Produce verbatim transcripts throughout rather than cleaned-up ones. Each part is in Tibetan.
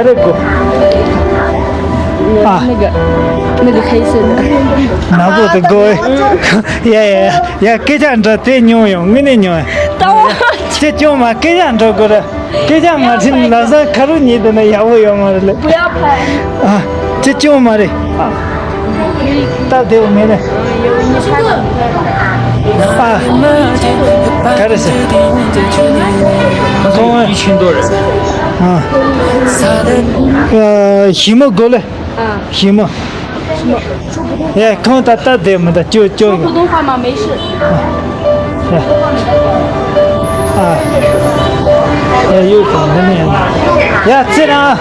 རེད་གོ། ཨ།那个，那个黑色的。ནག་པོ་དེ་གོ། ཡ་ཡ་ཡ། ཡ། སྐད་ཆ་འདྲ་དེ་ཉོ་ཡོང་། དངོས་གནས་ཉོ་ཡོང་། ད་བ། ཁྱེད་སྐྱོན་མ། སྐད་ཆ་འདྲ་དགོས་ར། སྐད་ཆ་མ་དྲིས་ན་ལམ་སང་ཁ་རུ་ཉིད་དུ་ན་ཡག་པོ་ཡོད་མ་རེད་ལེ། ཨ། ཁྱེད་སྐྱོན་མ་རེད། སྟབས་བདེ་བོ་མེད་ལེ། ཨ། ག་རེ་ཟེར། ཁོང་། ཨ། ཨ། ཞི་མོ་དགོས་ལེ། ཞི་མོ། ཡ། ཁོང་ད་ལྟ་བསྡད་མི་འདུག་ཅོ་ཅོ་ཡོད། 普通话吗？没事。ཨ། ཡ། ཡོད་ཁོང་འདི་ནས། ཡ། ཚེ་རང་།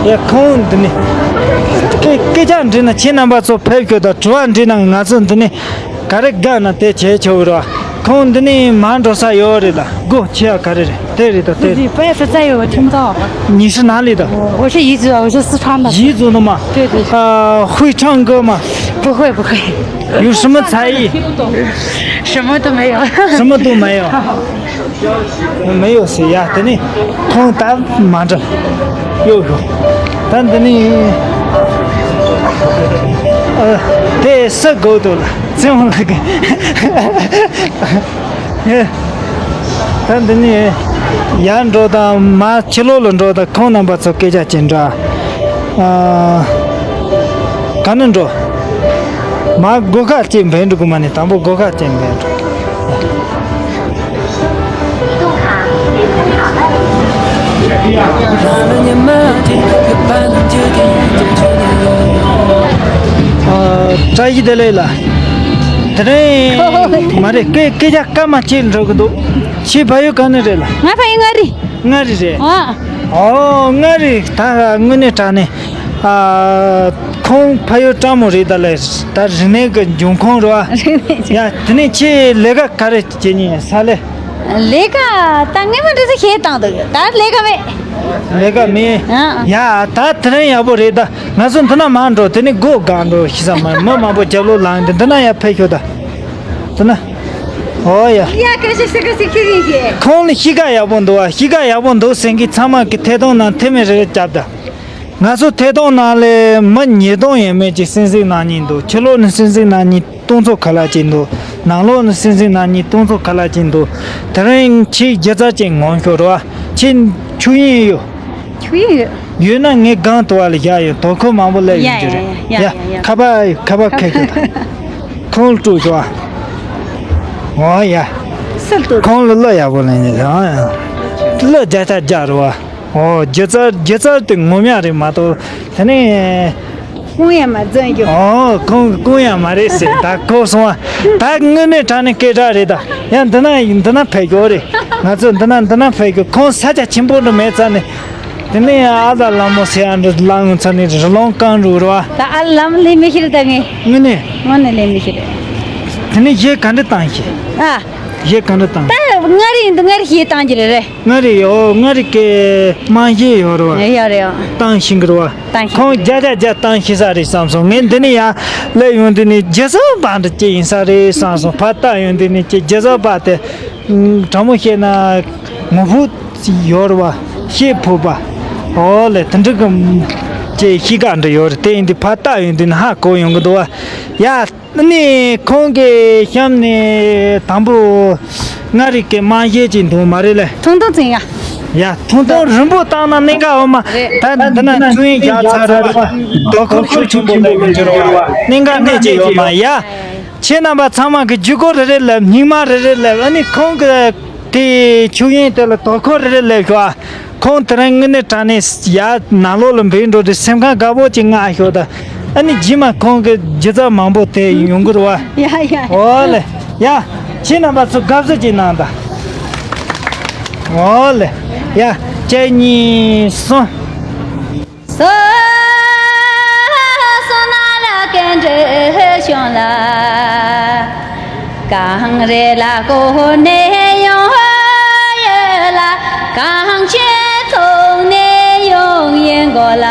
ཡ། ཁོང་འདི་ནས། སྐད་སྐད་ཆ་འདྲི་ན། ཁྱེད་རྣམ་པ་ཚོ་ཕེབས་ཤོག་དང་། དྲི་བ་འདྲི་ན། ང་ཚོ་འདི་ནས་ག་རེ་དགའ་ན་དེ་བྱས་ཆོག་ར། ཁོང་འདི་ནས་མར་འགྲོ་ས་ཡོད་རེད་ལ། སྒོ་ཕྱེ་ཡ་ག་རེ་རེད། དེ་རེད་ད། དེ་རེད། 不是，不要说再有，我听不到。你是哪里的？我是彝族，我是四川的。彝族的吗？对对。呃，会唱歌吗？不会不会，有什么才艺？什么都没有。什么都没有。没有谁呀，等你空打满着，又有，但等你，呃，对，是够多了，这样那个。ད་འདི་ནས་ཡར་འགྲོ་དང་། མར་ཕྱི་ལོགས་ལ་འགྲོ་དང་། ཁོང་རྣམ་པ་ཚོ་སྐད་ཆ་བྱེད་འདྲ། ཨ། ག་ནས་འགྲོ། མར་སྒོ་ཁ་གཅིག་འབད་འགྲོ་དགོས་མ་ནི། དང་པོ་སྒོ་ཁ་གཅིག་འབད་འགྲོ། ཨ། བཀྲ་ཤིས་བདེ་ལེགས་ལ། དེ་རིང་མ་རེད། སྐད་སྐད་ཆ་སྐར་མ་གཅིག་འགྲོ་གི་འདུག་ཁྱེད་ཕ་ཡུལ་ག་ནས་རེད་ལ། ང་ཕ་ཡུལ་མངའ་རིས། མངའ་རིས་རེད། ཨ། ཨོ། མངའ་རིས། ད་དངོས་གནས་དྲང་གནས། ཨ། ཁོང་ཕ་ཡུལ་སྤྲང་མོ་རེད་ད་ལས། ད་རིག་གནས་ཀྱི་འབྱུང་ཁུངས་རེད་བ། རིག་གནས་ཀྱི། ཡ། དེ་ནས་ཁྱེད་ལས་ཀ་ག་རེ་བྱེད་མཁན་ཡིན། ས་ལས། ལས་ཀ་ད་ངས་མ་འདྲི་ས་ཁྱེད་བཏང་འདུག་ད་ལས་ཀ་མེད། ལས་ཀ་མེད། ཨ། ཡ། ད་དེ་རིང་ཡག་པོ་རེད་ད། ང་ཚོ་འདི་ན་མར་འགྲོ། དེ་ནས་སྒོ་གང་འགྲོ་ཤི་ས་མ། མི་མང་པོ་རྒྱབ་ལོགས་ལངས་ཏེ་འདི་ན་ཡར་ཕེབས་ཤོག་ད། འདི་ན། ཨོ་ཡ། ཡ། ཁ་ཤས་ཤིག་ག་ཞིག་ཁྱེད་ཡིན་གྱི། ཁོང་ལ་གཤིས་ཀ་ཡག་པོ་འདུག་བ། གཤིས་ཀ་ཡག་པོ་འདུག་ཟེར་མཁན་ཚང་མ་གི་ཐད་གཏོང་ནང་མཐེ་མོ་རེ་རེ་རྒྱབ་ད། ང་ཚོ་ཐད་གཏོང་ནང་ལས་མི་ཉིས་སྟོང་ཡས་མས་ཅིག་གསན་གཟིགས་གནང་མཁན་འདུག་ཕྱི་ལོགས་ནས་གསན་གཟིགས་གནང་མཁན་སྟོང་ཚོ་ཁ་ལག་ཅིག་འདུག་ནང་ལོགས་ནས་གསན་གཟིགས་གནང་མཁན་སྟོང་ཚོ་ཁ་ལག་ཅིག་འདུག་དེ་རིང་ཁྱེད་སྒྱུ་རྩལ་ཅིག་ངོམ་ཤོག་རོགས། ཁྱེད་ཆོས་དབྱིངས་ཡོད། ཆོས་དབྱིངས་ཡོད། ཡོད་ན་ངས་སྒང་དུ་བ་ལ་བཞག་ཡོད། དོ་ཁུར་མང་པོ་སླེབས་ཡོང་རྒྱུ་རེད། ཡ། ཡ། ཡ། ཡ། ཁ་པར་ཁ་པར་ཁ་ཁྱོད་ད། ཁོང་ལ་སྤྲོད་ཤོག་ཨ། ཨོ་ཡ། སུ་ལ་སྤྲོད། ཁོང་ལ་གླུ་ཡག་པོ་ལེན་ནས་ཨ། གླུ་བརྒྱ་ཆ་བརྒྱ་རེད་བ། ཨོ། སྒྱུ་རྩལ་སྒྱུ་རྩལ་དེ་ངོམ་ཡག་རེད་མ་གཏོགས། དེ་ནས། རྐང་ཡང་མ་འཛིན་རྒྱུ། ཨོ། རྐང་རྐང་ཡང་མ་རེད་ཟེར། ད་གོ་སོང་བ། ད་དངོས་གནས་དྲང་གནས་སྐད་གྲགས་རེད་ད། ཡང་འདི་ན་འདི་ན་ཕེབས་རྒྱུ་རེད། ང་ཚོ་འདི་ན་འདི་ན་ཕེབས་རྒྱུ། ཁོང་ས་ཆ་ཆེན་པོ་འདྲ་མེད་ཙང་ནས། དེ་ནས་ཨ་ད་ལ་མོ་ཟེར་ཡ་འདྲ་ལངས་ཚར་ནས་རི་ལུང་རྐང་རུ་རེད་བ། ད་ཨ་ལམ་ལས་མི་ཤེས་ད་ངས། དངོས་གནས། དངོས་གནས་ལས་མི་ཤེས་རེད། དེ་ནས་གཞས་ག་འདྲ་བཏང་ཤེས། ཨ། གཞས་ག་འདྲ་བཏང་། ད་མངའ་རིས་ཡིན་དུས་མངའ་རིས་གཞས་བཏང་གི་རེད་རེད། མངའ་རིས་ཡོད། མངའ་རིས་ཀྱི་དམངས་གཞས་ཡོད་རེད་བ། ཡོད་རེད་ཡོད། བཏང་ཤེས་གི་རེད་བ། བཏང་ཤེས། ཁོང་བརྒྱ་ཆ་བརྒྱ་བཏང་ཤེས་ས་རེད་བསམ་སོང་། ངས་འདི་ནས་ཡར་སླེབས་ཡོང་དུས་ནས་སྒྱུ་རྩལ་པ་འདྲ་ཅིག་ཡིན་ས་རེད་བསམ་སོང་། ཕར་ལྟ་ཡོང་དུས་ནས་ཅིག་སྒྱུ་རྩལ་པ་དེ། དྲང་མོ་བཤད་ན་ངོ་ཕོད་ཡོད་རེད་བ། བཤད་ཕོད་པ། ཨོ་ལེ། དེ་འདྲ་གི་ཅིག་གཤིས་ཀ་འདྲ་ཡོད་རེད། དེ་ཡིན་དུས་ཕར་ལྟ་ཡོང་དུས་ནས་ཧ་གོ་ཡོང་གི་འདུག་བ། ཡ། ཨ་ནི་ཁོང་གི་གཤམ་ནས་དང་པོ་མངའ་རིས་ཀྱི་དམངས་གཞས་ཅིག་འདུག་མ་རེད་ལེ། ཐུང་ཐུང་ཙམ་ཡ། ཡ། ཐུང་ཐུང་རིང་པོ་བཏང་ན་གནད་འགག་ཡོད་མ་རེད། ད་འདི་ན་ཐུན་བཞག་ཚར་རེད་བ། དོ་ཁུར་ཤུགས་ཆེན་པོ་སླེབས་ཡོང་རྒྱུ་རེད་བ། གནད་འགག་གནད་ཅིག་ཡོད་མ་ཡ། ཁྱེད་རྣམ་པ་ཚང་མ་གི་བརྒྱུད་སྐུར་རེ་རེ་ལབ། སྙིང་མ་རེ་རེ་ལབ། ཨ་ནི་ཁོང་གི་དེ་ཆོས་དབྱིངས་དེ་ལ་དོ་ཁུར་རེ་རེ་ལབ་ཤོག་ཨ། ཁོང་དེ་རིང་དངོས་གནས་དྲང་གནས་ཡར་ནང་ལོགས་ལ་འབུད་འགྲོ་དུས་སེམས་ཁམས་དགའ་པོ་ཅིག་མངའ་ཤོག་ད། ཨ་ནི་རྗེས་མ་ཁོང་གི་སྒྱུ་རྩལ་མང་པོ་དེ་ཡོང་གི་རེད་བ། ཡ་ཡ། ཨོ་ལེ། ཡ། ཁྱེད་རྣམ་པ་ཚོ་དགའ་བསུ་ཅིག་གནང་ད། ཨོ་ལེ། ཡ། གཅིག་གཉིས་གསུམ། སོ་སོ་ན་ལ་ཀན་འདྲེ་བྱུང་ལ། གངས་རི་ལ་བསྐོར་ནས་ཡོང་ཡོད་ལ། གངས་ཅན་ཐོག་ནས་ཡོང་ཡིན་དགོས་ལ།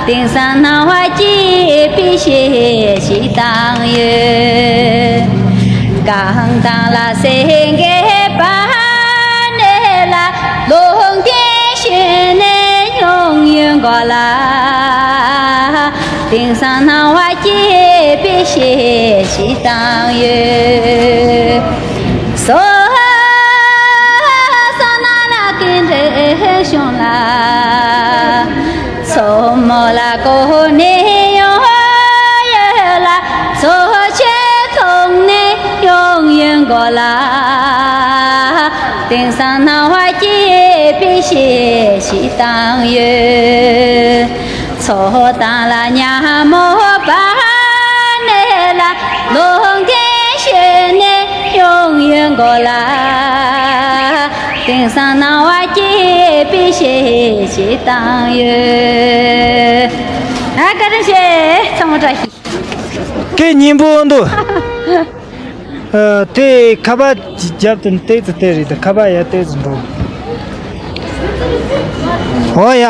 དེང་སང་སྣང་བ་སྐྱིད་པའི་གཞས་ཤིག་བཏང་ཡོད། གངས་དང་ལ་སེང་གེ་བར་ནས་ལ་ལོ་འདི། སང་སྣང་བ་སྐྱེད་པའི་ཞལ་ཞིག་བཏང་ཡོད། སོ་སོ་ན་ལ་ཀི་འདྲེ་བྱུང་ལ། མཚོ་མོ་ལ་གོ་ནས་ཡོང་ཡོད་ལ། མཚོ་ཆེན་མཐོང་ནས་ཡོང་ཡོད་མགོ་ལ། དེང་སང་སྣང་བ་སྐྱེད་པའི་ཞལ་ཞིག་བཏང་ཡོད། མཚོ་དང་ལ་ཉ་མོ་བ་ནས་ལ། ལུང་བསྟན་ཞུས་ནས་ཡོང་ཡོད་མགོ་ལ། དེང་སང་སྣང་བ་སྐྱེད་པའི་ཞལ་ཞིག་བཏང་ཡོད། ཨ་བཀའ་དྲིན་ཆེ། ཚང་མ་བཀྲ་ཤིས། སྐད་སྙན་པོ་འདུག་ཨ། དེ་ཁ་པར་རྒྱབ་ཏུ་ཏོག་ཙམ་དེ་རེད། ད་ཁ་པར་ཡར་ཏོག་ཙམ་འགྲོ། འོ་ཡ།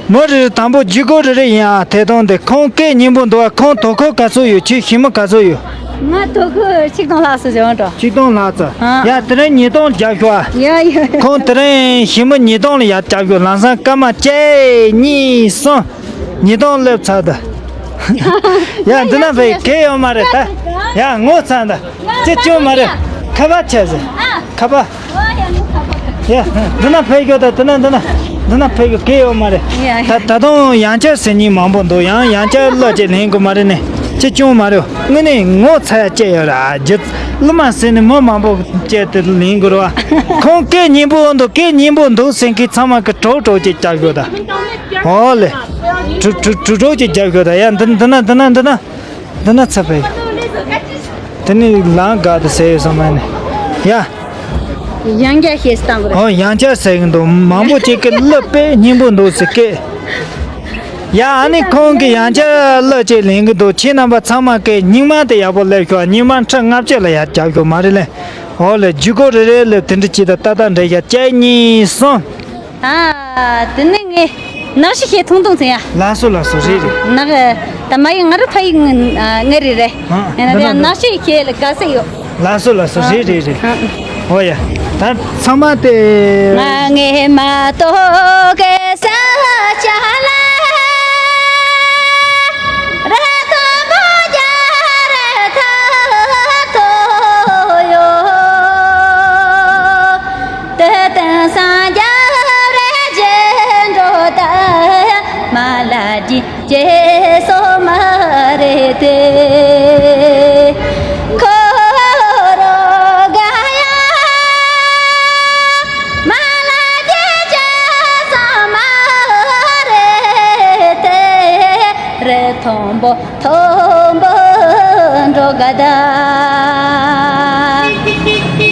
མི་རེ་རེ་དང་པོ་བརྒྱུད་སྐུར་རེ་རེ་ཡིན་ཨ། དེ་དང་དེ་ཁོང་སྐད་སྙན་པོ་འདུག་ཨ། ཁོང་དོ་ཁུར་ག་ཚོད་ཡོད། ཁྱོད་ཞི་མི་ག་ཚོད་ཡོད། ང་དོ་ཁུར་ཆིག་སྟོང་ལྷག་ཙམ་བྱུང་འགྲོ། ཆིག་སྟོང་ལྷག་ཙམ། ཨ། ཡ་དེ་རིང་ཉིས་སྟོང་རྒྱབ་ཤོག་ཨ། ཡ་ཡ། ཁོང་དེ་རིང་ཞི་མི་ཉིས་སྟོང་ལ་ཡར་རྒྱབ་ཤོག་ལམ་སང་སྐར་མ་གཅིག་གཉིས་གསུམ། ཉིས་སྟོང་སླེབས་ཚར་ད། ཡ་འདི་ན་ཕེབས་གལ་ཡོད་མ་རེད་ད། ཡ་ངོ་ཚ་ད། ཅི་བྱུང་མ་རེད། ཁ་པར་ཆད་ཟེར། ཁ་པར། ཡ་འདི་ན་ཕེབས་རྒྱུ་ད། འདི་ན་འདི་ན་འདི་ན་ཕེབས་རྒྱུ་གལ་ཡོད་མ་རེད། ད་ད་དུང་ཡང་བསྐྱར་ཟེར་མཁན་མང་པོ་འདུག་ཡང་ཡང་བསྐྱར་གླུ་ཅིག་ལེན་དགོས་མ་རེད་ནས། ཅི་བྱུང་མ་རེད། དངོས་གནས་ངོ་ཚ་ཡ་སྐྱེ་ཡོད་ར། རྒྱུ་གླུ་མ་ཟེར་ནས་མི་མང་པོ་སྐྱེ་དེ་ལེན་དགོས་ར། ཁོང་སྐད་སྙན་པོ་འདུག་སྐད་སྙན་པོ་འདུག་ཟེར་མཁན་ཚང་མ་གི་གྲོགས་གྲོགས་ཅིག་བརྒྱབ་ཤོག་ད། ཨོ་ལེ། གྲོགས་གྲོགས་གྲོགས་གྲོགས་ཅིག་བརྒྱབ་ཤོག་ད། ཡ་འདི་འདི་ན་འདི་ན་འདི་ན་འདི་ན་ཚ་བས། དེ་ནི་ལང་དགའ་དུ་ཟེར་ཡོད་སོང་མ་ནི། ཡ། ཡང་བསྐྱར་ཞེས་བཏང་དགོས། ཨོ་ཡང་བསྐྱར་ཟེར་གི་འདུག་མང་པོ་ཅིག་གི་གླུ་དཔེ་སྙན་པོ་འདུག་ཟེར་སྐད། ཡ་ཨ་ནི་ཁོང་གི་ཡང་བསྐྱར་གླུ་ཅིག་ལེན་གི་འདུག་ཁྱེད་རྣམ་པ་ཚང་མ་གི་སྙིང་མ་དེ་ཡག་པོ་སླེབས་ཤོག་སྙིང་མ་ཁྲི་ལྔ་བཅུ་ལ་ཡར་རྒྱབ་ཤོག་མ་རེད་ལེ། ཨོ་ལེ་བརྒྱུད་སྐུར་རེ་རེ་ལེ་དེ་འདྲ་ཅིག་ད་ཏག་ཏག་འདྲ་ཡ་གཅིག་གཉིས་གསུམ། ཨ། དེ་ནས་ངས་ནག་ཤི་ཤེས་ཐུང་ཐུང་ཚེ་ཡ། ལགས་སོ་ལགས་སོ། རེད་རེད། ནག་ད་མ་ཡི་ང་རུ་ཕ་ཡི་ངེ་རེད་རེད། ཨ། ཡིན་ན་དེ་ཡང་ནག་ཤི་ཤེས་ལ་དགའ་ས་ཡོད། ལགས་སོ་ལགས་སོ། རེད་རེད་རེད། ཨ། ཨོ་ཡ། ད་ཚང་མ་དེ། ང་ངེ་མ་ཏོ་གེ་ས་ཆ་ལ། ར་ཐོ་མོ་རྒྱ་ར་ཐ་ཐོ་ཡོ། དེ་དེང་སང་རྒྱབ་རེ་རྗེས་འགྲོ་ད་ཡ་མ་ལ་འདི་རྗེས་སོ་མ་རེད་དེ། ཁོ་རོ་ག་ཡ་མ་ལ་འདི་རྗེས་སོ་མ་རེད་དེ། རི་མཐོན་པོ། མཐོན་པོ་འགྲོ་ག་ད།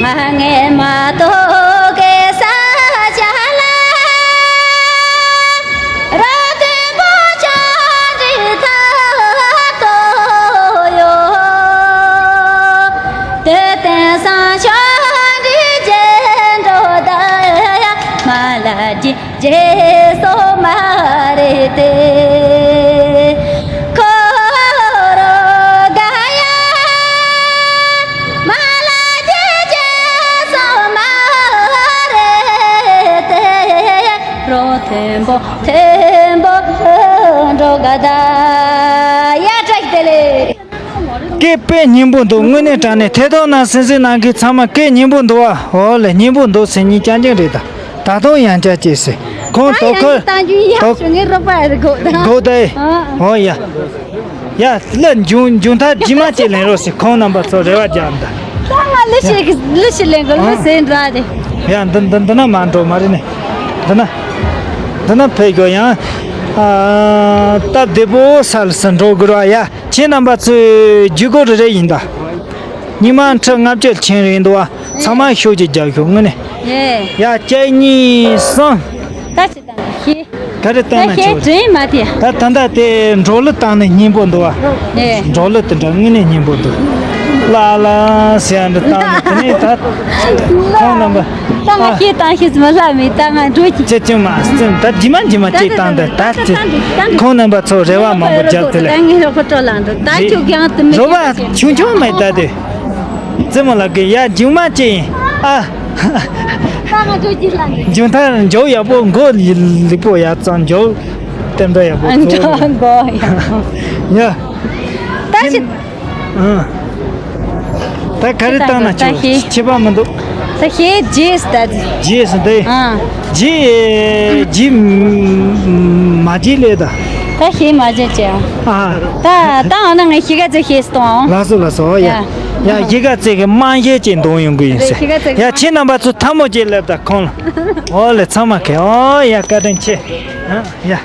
ང་ངེ་མ་ཏོ་གེ་ས་ཆ་ལ། ར་མཐོན་པོ་ཆ་འདི་ཐ་ཏོ་ཡོ། དེ་དེང་སང་ཆ་འདི་རྗེས་འགྲོ་ད་ཡ་མ་ལ་འདི། རྗེས་སོ་མ་རེད་དེ། ཁོ་རོ་ག་ཡ་མ་ལ་དེ་རྗེས་སོ་མ་རེད་དེ། རོ་མཐོན་པོ་མཐོན་པོ་འགྲོ་ག་ད། ཡ་བཀྲ་ཤིས་བདེ་ལེགས། སྐད་དཔེ་སྙན་པོ་འདུག་དངོས་གནས་དྲང་གནས་ཐད་གཏོང་ནང་གསན་གཟིགས་གནང་མཁན་ཚང་མ་སྐད་སྙན་པོ་འདུག་ཨ། འོ་ལེ་སྙན་པོ་འདུག་ཟེར་མཁན་རྐྱང་རྐྱང་རེད་ད། ད་དུང་ཡང་བསྐྱར་ཅིག་ཟེར། ཁོང་ད་དོ་ཡང་ཁོ་བསྐྱར་བཏང་རྒྱུ་ཡག་དོ་བྱུང་ངའི་རོགས་པ་ཨེ་རེད་གོ་ད། གོ་ད་ཨེ། ཨ། འོ་ཡ། ཡ་གླུ་འབྱུང་འབྱུང་ཐག་ཇི་མ་ཅིག་ལེན་རོགས་ཟེར། ཁོང་རྣམ་པ་ཚོ་རེ་བ་རྒྱག་ད། ད་ང་གླུ་ཞིག་གླུ་ཞིག་ལེན་གོ། གླུ་ཨ་ཟེར་འདྲ་དེ། ཡ་འདི་འདི་འདི་ན་མ་འགྲོ་མ་རེད་ནས། འདི་ན་འདི་ན་ཕེབས་དགོས་ཡང་། ཨ། སྟབས་བདེ་པོ་ས་ལ་ས་འགྲོ་དགོས་ར་ཡ། ཁྱེད་རྣམ་པ་ཚོའི་བརྒྱུད་སྐུར་རེ་རེ་ཡིན་ད། སྙིང་མ་ཁྲི་ལྔ་བཅུ་ཕྱིན་རེད་འདུག་བ། ཚང་མ་ཤུགས་ཀྱིས་རྒྱབ་ཤོག་དངོས་གནས། ཡེ། ཡ་གཅིག་གཉིས་གསུམ། ད་ཅི་བཏང་ཤེས། ག་རེ་བཏང་ན་ད་ཤེས་ཆོག་དྲན་མ་དེ། ད་ད་ལྟ་དེ་འགྲོ་ལུགས་བཏང་ནས་སྙན་པོ་འདུག་བ། ཡེ། འགྲོ་ལུགས་དེ་འདྲ་དངོས་གནས་སྙན་པོ་འདུག་ལ་ལ་ཟེར་ཡ་འདྲ་བཏང་ནས་དེ་ནས་ད་ཁོང་རྣམ་པ། ད་ང་ཤེས་བཏང་ཤེས་ཙམ་ལྷག་མེད། ད་ང་འགྲོ་གི། ཅི་ཅི་མ་ཟེར་ད་ཇི་མ་ཇི་མ་ཅིག་བཏང་དེ་ད་ཅི། ཁོང་རྣམ་པ་ཚོ་རེ་བ་མང་པོ་རྒྱབ་དེ་ལ། ད་ངའི་རོགས་པ་སྤྲོ་ལངས་འགྲོ་ད་ཁྱོད་ཀྱང་དུ་མི་རོགས་པ་ཆུང་ཆུང་མེད་ད་དེ། རྩེད་མོ་ལགས་ཀྱི་ཡ་མཇུག་མ་ཅི་ཡིན་ཨ། ད་ང་འགྲོ་གི་ལ་འགྲོ། མཇུག་མཐར་མཇུག་ཡག་པོ་མགོ་ལེགས་པོ་ཡག་ཙང་མཇུག་ལྟད་འདྲ་ཡག་པོ་ཨ་འདྲ་གོ་ཡ། ཡ། ད་ཅི། ཨ། ད་ག་རེ་བཏང་ན་ཆོག་ད་ཤེས། ཁྱད་པར་མི་འདུག་ད་ཤེས་རྗེས་ད། རྗེས་སུ་འདི། ཨ། རྗེས་རྗེས་མ་རྗེས་ལས་ད། ད་ཤེས་མ་རྗེས་ཅེ། ཨ། ད་ད་འོ་ན་ངས་ཤེས་ག་ཚོད་ཤེས་སུ་གཏོང་། ལགས་སོ་ལགས་སོ། ཡ། ཡ། ཡ་ཤེས་ག་ཚོད་ཀྱི་རྨང་གཞི་ཅིག་འདོན་ཡོང་གི་ཡིན་ཟེར། ཤེས་ག་ཚོད་ཡ། ཁྱེད་རྣམ་པ་ཚོ་ཐལ་མོ་ཅིག་སླེབས་ད་ཁོང་ལ། འོ་ལེ། ཚང་མ་ཁེ། འོ་ཡ། བཀའ་དྲིན་ཆེ། ཨ། ཡ།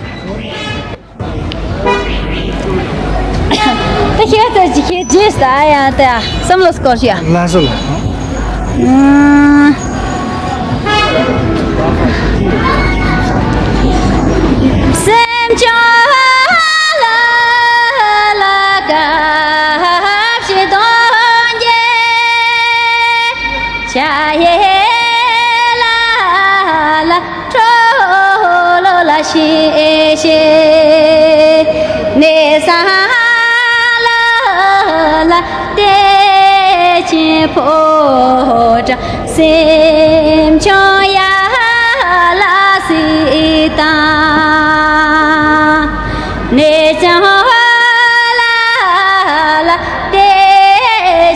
ད་ཤེས་ཚར་ཅིག་ཤེས་རྗེས་ད་ཡང་ད་བསམ་བློ་སྐོར་ཞིག་ལགས་སོ་ལགས། ཨ། སེམས་ཅན་ལ་སྐབས་ཤིག་དོན་གྱི་ཆ་ཡེ་ལ་ལ། ཁྲོ་ལོ་ལ་ཤེས་ཤེས། གནས་ས་ལ་ལ་བདེ་ཆེན་ཕོ་བྲང་སེམས་ཆུང་ཡ་ལ་སྲིད་དང་། གནས་ཆུང་ལ་ལ་བདེ་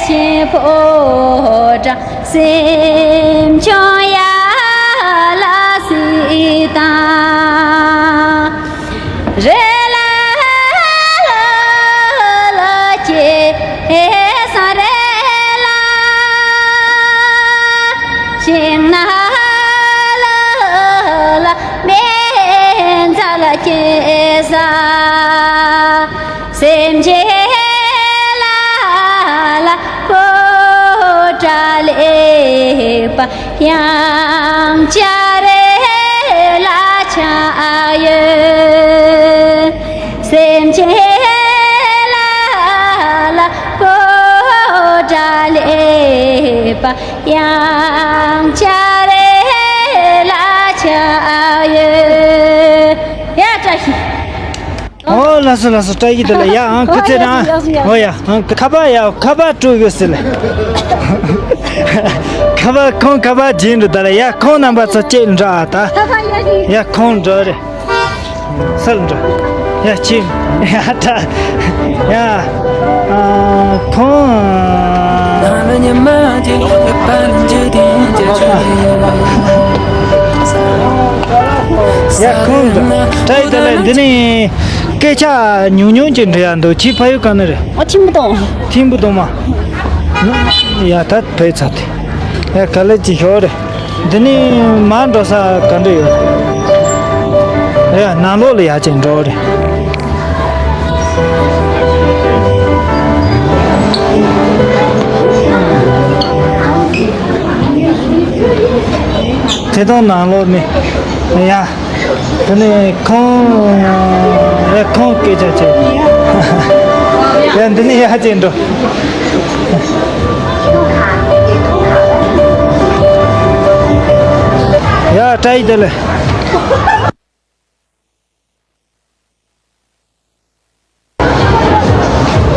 ཆེན་ཕོ་བྲང་། སེམས་ཆུང་ཡ་ལ་སྲིད་དང་། རེ་ལ་ལ་ལ་སྐྱེ་ས་རེ་ལ། ཤིང་ནགས་ལ་ལ་མེ་མཛའ་ལ་སྐྱེ་ས། སེམས་ཅན་ལ་ལ་ཕོ་བྲང་ལེགས་པ་ཡང་བསྐྱར་རེ་ལ་ཆགས་ཡོད། སེམས་ཅན་ལ་ལ་ཕོ་བྲང་ལེགས་པ་ཡང་བསྐྱར་རེ་ལ་ཆགས་ཡོད། ཡ་བཀྲ་ཤིས། ཨོ་ལགས་སོ་ལགས་སོ། བཀྲ་ཤིས་བདེ་ལེགས། ཡ་ཨང་སྐུ་ཚེ་རིང་། ཨོ་ཡ་ཨང་ཁ་པར། ཡ་ཁ་པར་སྤྲོད་དགོས་ཟེར་ལེ། ཁ་པར་ཁོང་ཁ་པར་སྦྱིན་འགྲོ་ད་ལེ། ཡ་ཁོང་རྣམ་པ་ཚོ་ཅེས་འདྲ་ཨ་ད། ཡ་ཁོང་འགྲོ་རེ། སལ་འགྲོ། ཡ་ཁྱིམ། ཡ་ད། ཡ། ཨ་ཁོང་། ཡ་ཁོང་འགྲོ། བཀྲ་ཤིས་བདེ་ལེགས། འདི་ནི། སྐད་ཆ་ཉུང་ཉུང་ཅིག་འདྲི་ཡ་འདུག་ཁྱེད་ཕ་ཡུལ་ག་ནས་རེད། ཨ་ཐིམ་བུ་དོང་། ཐིམ་བུ་དོང་མ། ཡ་ད་བས་ཚར་ཏེ། ཡ་ག་ལེ་ཅིག་ཤོག་རེད། འདི་ནི་མར་འགྲོ་ས་ག་འདྲ་ཡོད། ཡ་ནང་ལོགས་ལ་ཡ་ཅིག་འགྲོ་རེད། དེ་དང་ནང་ལོགས་ནི། ཡ། དེ་ནས་ཁོང་། ཡ་ཁོང་སྐད་ཆ་བྱེད། ཡ་འདི་ནས་ཡར་ཅིག་འགྲོ། ཡ་བཀྲ་ཤིས་བདེ་ལེགས།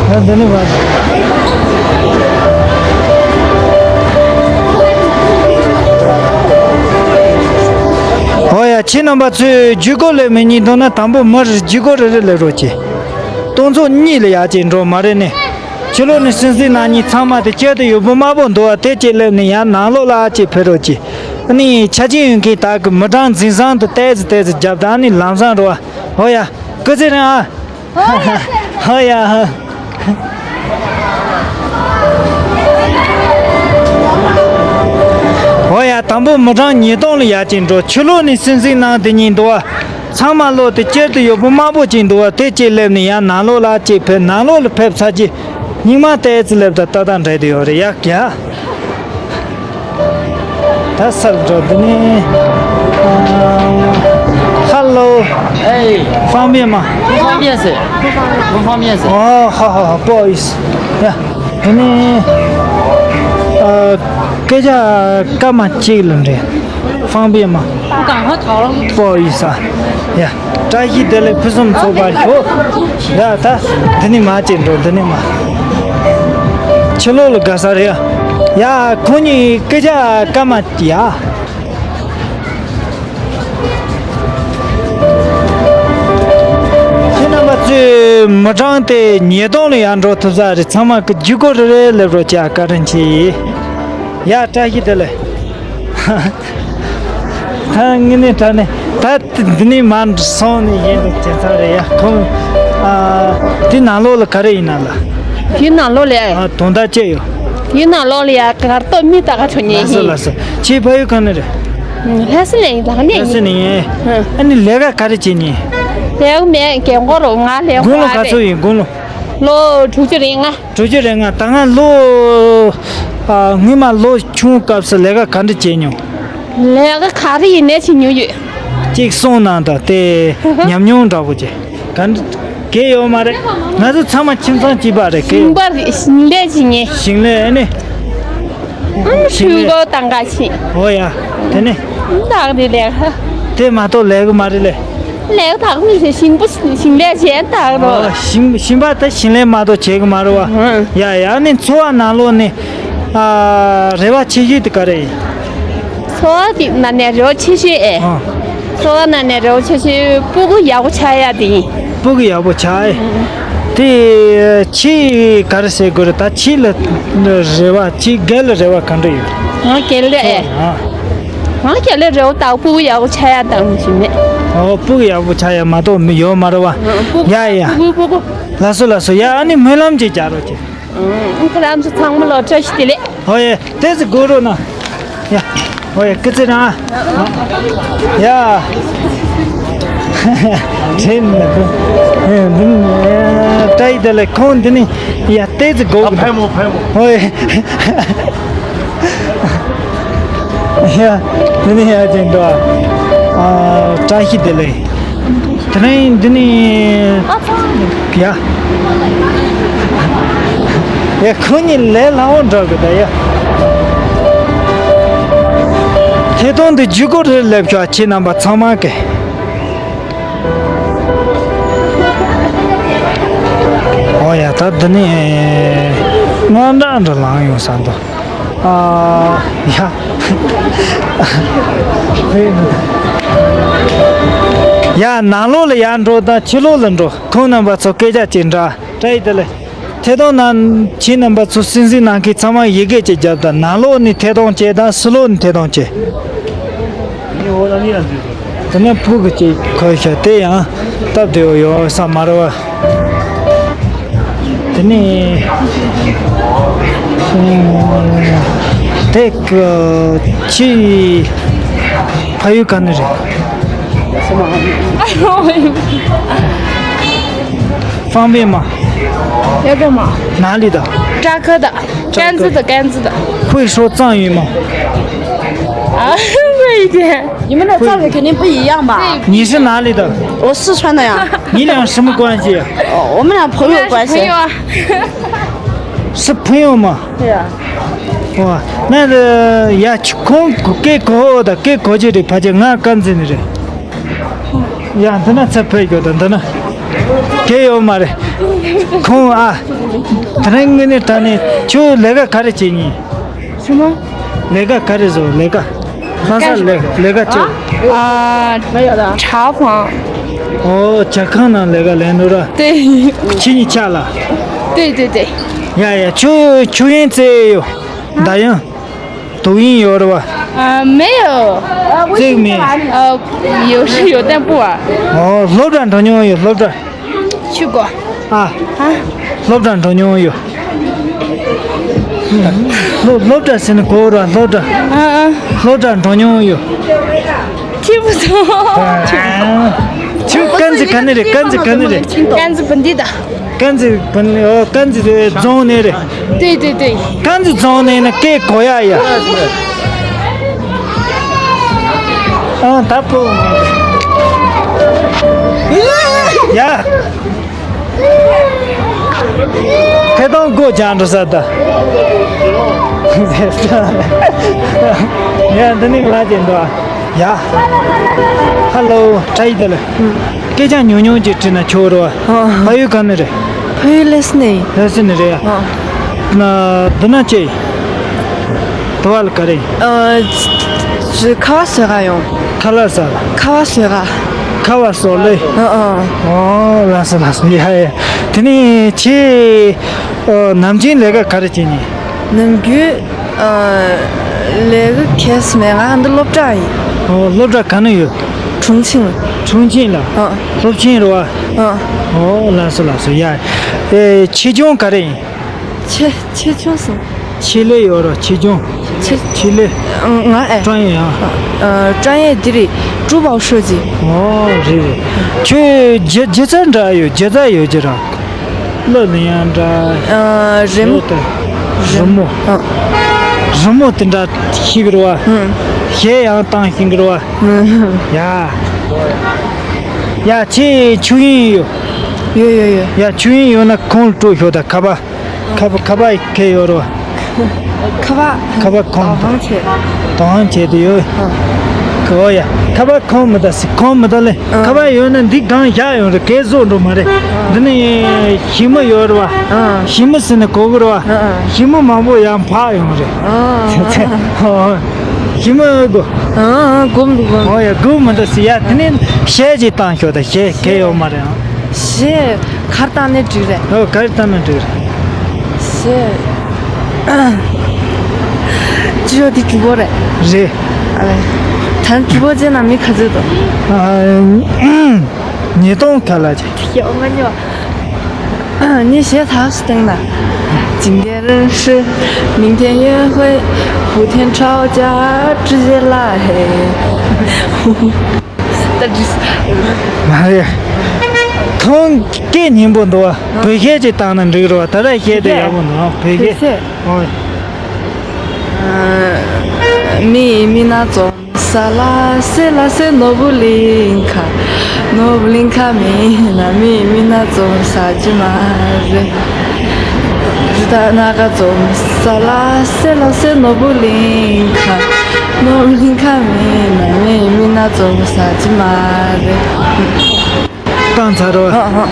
ཡ་འདི་ནས་བར། ཨོ་ཡ་ཁྱེད་རྣམ་པ་ཚོས་བརྒྱུད་སྐུར་ལེན་མི་གཉིས་འདུག་ན་དང་པོ་མི་རེ་བརྒྱུད་སྐུར་རེ་རེ་ལེན་རོགས་གྱིས། སྟོང་ཚོ་གཉིས་ལ་ཡར་ཅིག་འགྲོ་མ་རེད་ནི། ཕྱི་ལོགས་ནས་སྲིད་འཛིན་ནང་གཉིས་ཚང་མ་དེ་སྐྱོད་དུ་ཡོད་པོ་དམར་པོ་འདུག་བ་དེ་གཅིག་སླེབས་ནས་ཡར་ནང་ལོགས་ལ་ཨ་ཅེ་ཕེབས་རོགས་གྱིས། ཨ་ནི་ཆ་ཆེན་ཡོད་མཁན་དག་གི་མི་གྲངས་འཛིན་བཟང་དུ་ཏོག་ཙམ་ཏོག་ཙམ་རྒྱབ་དང་ཨ་ནི་ལམ་སང་འགྲོ་བ། ཨོ་ཡ། སྐུ་ཚེ་རིང་ཨ། ཨོ་ཡ། ཨོ་ཡ། དང་པོ་མི་གྲངས་ཉིས་སྟོང་ལ་ཡར་ཅིག་འགྲོ། ཕྱི་ལོགས་ནས་སྲིད་འཛིན་ནང་དེ་གཉིས་འདུག་བ། ཚང་མ་ལོག་དེ་སྐྱོད་དུ་ཡོད་པོ་དམར་པོ་ཅིག་འདུག་བ་དེ་གཅིག་སླེབས་ནས་ཡར་ནང་ལོགས་ལ་ཅིག་ཕེབས། ནང་ལོགས་ལ་ཕེབས་ཚར་རྗེས། སྙིང་མ་ཏོག་ཙམ་སླེབས་དང་ཏག་ཏག་འདྲ་དེ་ཡོད་རེད་ཡ་ཀྱ། ད་སལ་འགྲོ་འདི་ནི། ཨ། Hello。哎，方便吗？不方便噻，不方便噻。哦，好好好，不好意思。ཡ། འདི་ནི། ཨ། སྐད་ཆ་སྐར་མ་གཅིག་ལ་འདྲི། 方便吗？不敢和讨论。不好意思啊。ཡ། བཀྲ་ཤིས་བདེ་ལེགས། ཕུན་སུམ་ཚོགས་པར་ཤོག་ཡ་ད། འདི་ནི་མ་ཅིག་འགྲོ། འདི་ནི་མ། ཕྱི་ལོགས་ལ་དགའ་ས་རེད་ཡ། ཡ་ཁོང་གཉིས་སྐད་ཆ་སྐར་མ་ཡ། མི་གྲངས་དེ་ཉིས་སྟོང་ལ་ཡར་འགྲོ་ཐུབ་ས་རེད། ཚང་མ་གི་བརྒྱུད་སྐོར་རེ་རེ་སླེབས་རོགས་བྱ། བཀའ་དྲིན་ཆེ། ཡ། བཀྲ་ཤིས་བདེ་ལེགས། ད་ངི་ནི་དྲ་ནི་ད་འདི་ནི་མར་སོང་ནི་ཡིན་འདུག་ཅེས་ཚར་རེད། ཡ། ཁོང་། ཨ། དེ་ནང་ལོགས་ལ་ག་རེ་ཡིན་ན་ལ། དེ་ནང་ལོགས་ལ་ཨེ། ཨ། དོན་དག་ཅི་ཡོད། དེ་ནང་ལོགས་ལ་ཡ་གར་གཏོགས་མི་ད་ག་ཆོ་ཉེ་ལགས་སོ་ཡིན། ལགས་སོ། ཁྱེད་ཕ་ཡུལ་གང་ནས་རེད། ལྷ་ས་ནས་ཡིན། ལག་ནས་ལྷ་ས་ནས་ཡིན། ཨ་ནི་ལས་ཀ་ག་རེ་བྱེད་ཉེ། ལས་ཀ་མེད། རྒན་གོག་རུ་ང་ལས་དགུང་ལོ་ག་ཚོད་ཡིན། དགུང་ལོ། ལོ་དྲུག་ཅུ་རེ་ལྔ། དྲུག་ཅུ་རེ་ལྔ། ད་ང་ལོ། ཨ། སྔོན་མ་ལོ་ཆུང་སྐབས་སུ་ལས་ཀ་ག་འདྲ་བྱས་མྱོང་། ལས་ཀ་ག་རེ་ཡིན་ནའི་བྱེད་མྱོང་ཡོད། གཅིག་གསུངས་གནང་དང་། དེ་ཉམས་མྱོང་འདྲ་པོ་བྱས། ག་འདྲ་གལ་ཡོད་མ་རེད། ང་ཚོ་ཚང་མ་ཁྱིམ་ཚང་གཅིག་པ་རེད། གལ་ཞིང་པ་རེད། ཞིང་ལས་བྱེད་མཁན། ཞིང་ལས། ཨ་ནི། ཨང་། ཞིང་ལས། ཕྲུ་གུ་བཏང་ག་ཕྱིན། འོ་ཡ། དེ་ནས། ད་ག་རེ་ལས་ཀ། དེ་མ་གཏོགས་ལས་ཀ་མ་རེད་ལས། ལས་ཀ་ད་ག་མི་བྱེད། ཞིང་པ་ཞིང་ལས་བྱས་ད་ག་རོ། ཨོ། ཞིང་ཞིང་པ་ད་ཞིང་ལས་མ་གཏོགས་བྱེད་གི་མ་རེད་བ། ཨང་། ཡ་ཡ། ནི་འཚོ་བ་ནང་ལོགས་ནས། ཨ། རེ་བ་ཆེ་ཤོས་དེ་ག་རེ་ཡིན། འཚོ་བ་དེ་ནང་ནས་རེ་བ་ཆེ་ཤོས་ཨེ། ཨང་། འཚོ་བ་ནང་ནས་རེ་བ་ཆེ་ཤོས་སྤུ་གུ་ཡག་པོ་ཆགས་ཡ་དེ་ཡིན། སྤུ་གུ་ཡག་པོ་ཆགས་ཨེ། དེ་ཁྱེད་ག་རེ་ཟེར་དགོས་རེད། ད་ཁྱེད་ལ་རེ་བ། ཁྱེད་རྒན་ལ་རེ་བ་ག་འདྲ་ཡོད། ང་རྒན་ལ་ཨེ། ཨང་། ང་རྒན་ལ་རེ་བ་ད་སྤུ་གུ་ཡག་པོ་ཆགས་ཡ་དང་ཞིག་མེད། ཨོ། སྤུ་གུ་ཡག་པོ་ཆགས་ཡ་མ་གཏོགས་མི་ཡོད་མ་རེད་བ། ཨང་། སྤུ་གུ། ཡ་ཡ། སྤུ་གུ་སྤུ་གུ། ལགས་སོ་ལགས་སོ། ཡ། ཨ་ནི་སྨོན་ལམ་ཅིག་རྒྱག་རོགས་གྱིས། ཨང་། ཁྱེད་རང་ཚོ་ཚང་མ་ལ་བཀྲ་ཤིས་བདེ་ལེགས། ཨོ་ཡ། ཏོག་ཙམ་སྒུག་རོགས་གནང་། ཡ། ཨོ་ཡ། སྐུ་ཚེ་རིང་ཨ། ཡ། དྲན་ན་ཁོ། ཨེ། འདི་ནི། ཨེ། བཀྲ་ཤིས་བདེ་ལེགས། ཁོང་འདི་ནི། ཡ། ཏོག་ཙམ་སྒུག་ཨ། ཕེབས་མོ། ཕེབས་མོ། ཨོ་ཡ། ཡ། འདི་ནི་ཡ་ཅན་འདུག་ཨ། བཀྲ་ཤིས་བདེ་ལེགས། དེ་རིང་འདི་ནི། ཡ། ཡ། ཁོ་གཉིས་ལས་སླ་བོ་འགྲོ་གི་ད་ཡ། ཐད་གཏོང་འདི་བརྒྱུད་སྐོར་རེ་སླེབས་ཤོག་ཁྱེད་རྣམ་པ་ཚང་མ་གི། ཨོ་ཡ། ད་འདི་ནི་དངངས་སྐྲག་འདྲ་ལངས་ཡོང་ས་འདུག་ཨ། ཡ། ཡ། ནང་ལོགས་ལ་ཡར་འགྲོ་དང་ཕྱི་ལོགས་ལ་འགྲོ། ཁོང་རྣམ་པ་ཚོ་སྐད་ཆ་ཅིག་འདྲ། བཀྲ་ཤིས་བདེ་ལེགས། ཐད་གཏོང་ནང་ཁྱེད་རྣམ་པ་ཚོ་སེམས་གཟིགས་གནང་མཁན་ཚང་མ་ཡི་གེ་ཅིག་རྒྱབ་དང་། ནང་ལོགས་ནས་ཐད་གཏོང་བྱེད་དང་ཕྱི་ལོགས་ནས་ཐད་གཏོང་བྱེད། དེ་ནས་ཕྲུ་གུ་ཅིག་གོན་ཤག་དེ་ཡང་སྟབས་བདེ་བོ་ཡོད་ས་མ་རེད་བ། དེ་ནས་དེ་གི་ཕྱི་ཕ་ཡུལ་ག་ནས་རེད།方便吗？要干嘛？哪里的？扎科的，甘孜的，甘孜的。会说藏语吗？啊，会一点。你们的藏语肯定不一样吧？你是哪里的？我四川的呀。你俩什么关系？哦，我们俩朋友关系。朋友啊。是朋友吗？对呀。哇，那个呀，ཁོང་སྐད་གོ་ད་སྐད་གོ་རྒྱུ་རེད། ཕ་ཆེ་ང་ཀན་ཛི་ནས་རེད། ཡ། འདི་ན་ཚབ་ཕེབས་ཡོད་དང་འདི་ན། གལ་ཡོད་མ་རེད། ཁོང་ཨ། དེ་རིང་ངས་ནས་ད་ནས་ཁྱོད་ལས་ཀ་ག་རེ་བྱེད་ཉིན། 什么？ ལས་ཀ་ག་རེ་བཟོ། ལས་ཀ། ལྷ་ས་ལས་ལས་ཀ་ཅི། 啊，没有的。茶房。 ཨོ། ཇ་ཁང་ནང་ལས་ཀ་ལས་ནོ་ར། 对。 ཁྱེད་གཉིས་ཆ་ལ། 对对对。 ཡ་ཡ། ཁྱོད་ཁྱོད་ཡིན་ཙེ་ཡོད། ད་ཡང་དུག་ཡིན་ཡོད་རེད་བ། 啊，没有。 ཙིག་མིན། 呃，有是有，但不玩。 ཨོ། སློབ་གྲྭ་འགྲོ་མྱོང་ཡོད། སློབ་གྲྭ། 去过。 ཨ། 啊。 སློབ་གྲྭ་འགྲོ་མྱོང་ཡོད། སློབ་སློབ་གྲྭ་ཟེར་ན་གོ་ར། སློབ་གྲྭ། 嗯嗯。 སློབ་གྲྭ་འགྲོ་མྱོང་ཡོད། 听不懂。 ཨ། ཁྱོད་ཀན་ཛི་ག་ནས་རེད། ཀན་ཛི་ག་ནས་རེད། 甘孜本地的。 ཀན་ཛི་བོན། ཨོ། ཀན་ཛི་རྫོང་ནས་རེད། 对对对。 ཀན་ཛི་རྫོང་ནས་ན་སྐད་གོ་ཡ་ཡ། ཨ། ད་པོ། ཡ། ཐད་གཏོང་སྒོ་རྒྱག་འགྲོ་ས་ད། ཡ། འདི་ནས་ལ་ཅན་འདུག་ཨ། ཡ། ཧ་ལོ། བཀྲ་ཤིས་བདེ་ལེགས། སྐད་ཆ་ཉུང་ཉུང་ཅིག་དྲིས་ན་ཆོག་རེད་བ། ཨ། ཕ་ཡུལ་ག་ནས་རེད། ཕ་ཡུལ་ལྷ་ས་ནས་ཡིན། ལྷ་ས་ནས་རེད་ཡ། ཨ། ན་འདི་ན་ཅི། དུ་བ་ལ་ག་རེ། ཨ། ཁ་བ་བཟོ་ག་ཡོང་། ཁ་ལག་ཟ། ཁ་བ་བཟོ་ག། ཁ་བ་སོགས་ལས། ཨ་ཨ། ཨོ་ལགས་སོ་ལགས་སོ། ཡ་ཡ། དེ་ནས་ཁྱེད་ཨ་ནམ་རྒྱུན་ལས་ཀ་ག་རེ་བྱེད་ནི། ནམ་རྒྱུན་ཨ་ལས་ཀ་གས་མེད། ང་འདི་སློབ་གྲྭ་ཡིན། ཨོ་སློབ་གྲྭ་ག་ནས་ཡོད། ཁྲུང་ཆིང་། ཁྲུང་ཆིང་ལ། ཨ། སློབ་ཆེན་རེད་བ། ཨ། ཨོ་ལགས་སོ་ལགས་སོ། ཡ། ཨེ་ཆེ་ཆུང་ག་རེ་ཡིན། ཆེ་ཆེ་ཆུང་སོང་། ཆེད་ལས་ཡོད་རོ། ཆེ་ཆུང་། ཆེ་ཆེད་ལས། ང་ཨེ་专业ཡང་། ཨ་专业འདི་རེད། 珠宝设计། ཨོ་རེད་རེད། ཁྱོད་སྒྱུ་སྒྱུ་རྩལ་འདྲ་ཡོད། སྒྱུ་རྩལ་ཡོད་ཀྱི་ར། གླུ་ལེན་ཡང་འདྲ། ཨ་རི་མོ། རི་མོ། ཨ་རི་མོ་དེ་འདྲ་ཤེས་ཀྱི་རེད་བ། གཞས་ཡང་བཏང་ཤེས་ཀྱི་རེད་བ། ཡ། ཡ་ཁྱེད་ཆོས་དབྱིངས་ཡོད། ཡོད་ཡོད་ཡོད། ཡ་ཆོས་དབྱིངས་ཡོད་ན་ཁོང་སྤྲོད་ཤོག་ད། ཁ་པར། ཁ་པར་ཁ་པར་གས་ཡོད་རོ། ཁ་པར། ཁ་པར་ཁོང་དང་བང་བྱས། དང་བང་བྱས་དུ་ཡོད། ཨ། ཨོ་ཡ། ཁ་པར་ཁོང་མི་ད་སི་ཁོང་མི་ད་ལེ། ཨ། ཁ་པར་ཡོད་ན་འདི་གང་བཞག་ཡོང་རེད། གས་བཟོ་འགྲོ་མ་རེད། ཨ། འདི་ནི་ཞི་མི་ཡོད་རེད་བ། ཨ། ཞི་མི་ཟེར་ནི་གོ་གི་རེད་བ། ཨ། ཞི་མི་མང་པོ་ཡང་འཕགས་ཡོང་རེད། ཨ། ཨོ། ཞི་མི་གོ། ཨ་ཨ་གོམ་འདུག་གོམ། ཨོ་ཡ་གོམ་མི་འདུག་སི་ཡ། དེ་ནས་གཞས་ཅིག་བཏང་ཤོག་ད། གཞས་གས་ཡོད་མ་རེད། ཨ། གཞས་གར་བཏང་ནས་འགྲིག་རེད། ཨོ་གར་བཏང་ན་འགྲིག་རེད། གཞས། ཅི་ཡོད་དེ་གྲུ་པོ་རེད། རེད། ཨ་ལེ། ད་གྲུ་པོ་ཅན་ན་མི་ག་ཚོད་འདུག་ཨ། ཉིས་སྟོང་ག་ལ་ཅིག་ཡོང་ང་ཉོ། 你学啥是真的？今天认识，明天约会，后天吵架，直接拉黑。ད་འགྲིག་མ་རེད། ཁོང་སྐད་སྙན་པོ་འདུག་བ། བོད་སྐད་ཅིག་བཏང་ན་འགྲིག་རེད་བ། ད་ལྟ་སྐད་དེ་ཡག་པོ་འདུག་བོད་སྐད། ཨོ། མི་མི་ན་ཙོ། 沙拉西拉西诺布林卡，诺布林卡米那米米那总啥吉马瑞，吉达那个总沙拉西拉西诺布林卡，诺布林卡米那米米那总啥吉马瑞。 བཏང་ཚར་རོ། ཨ་ཨ།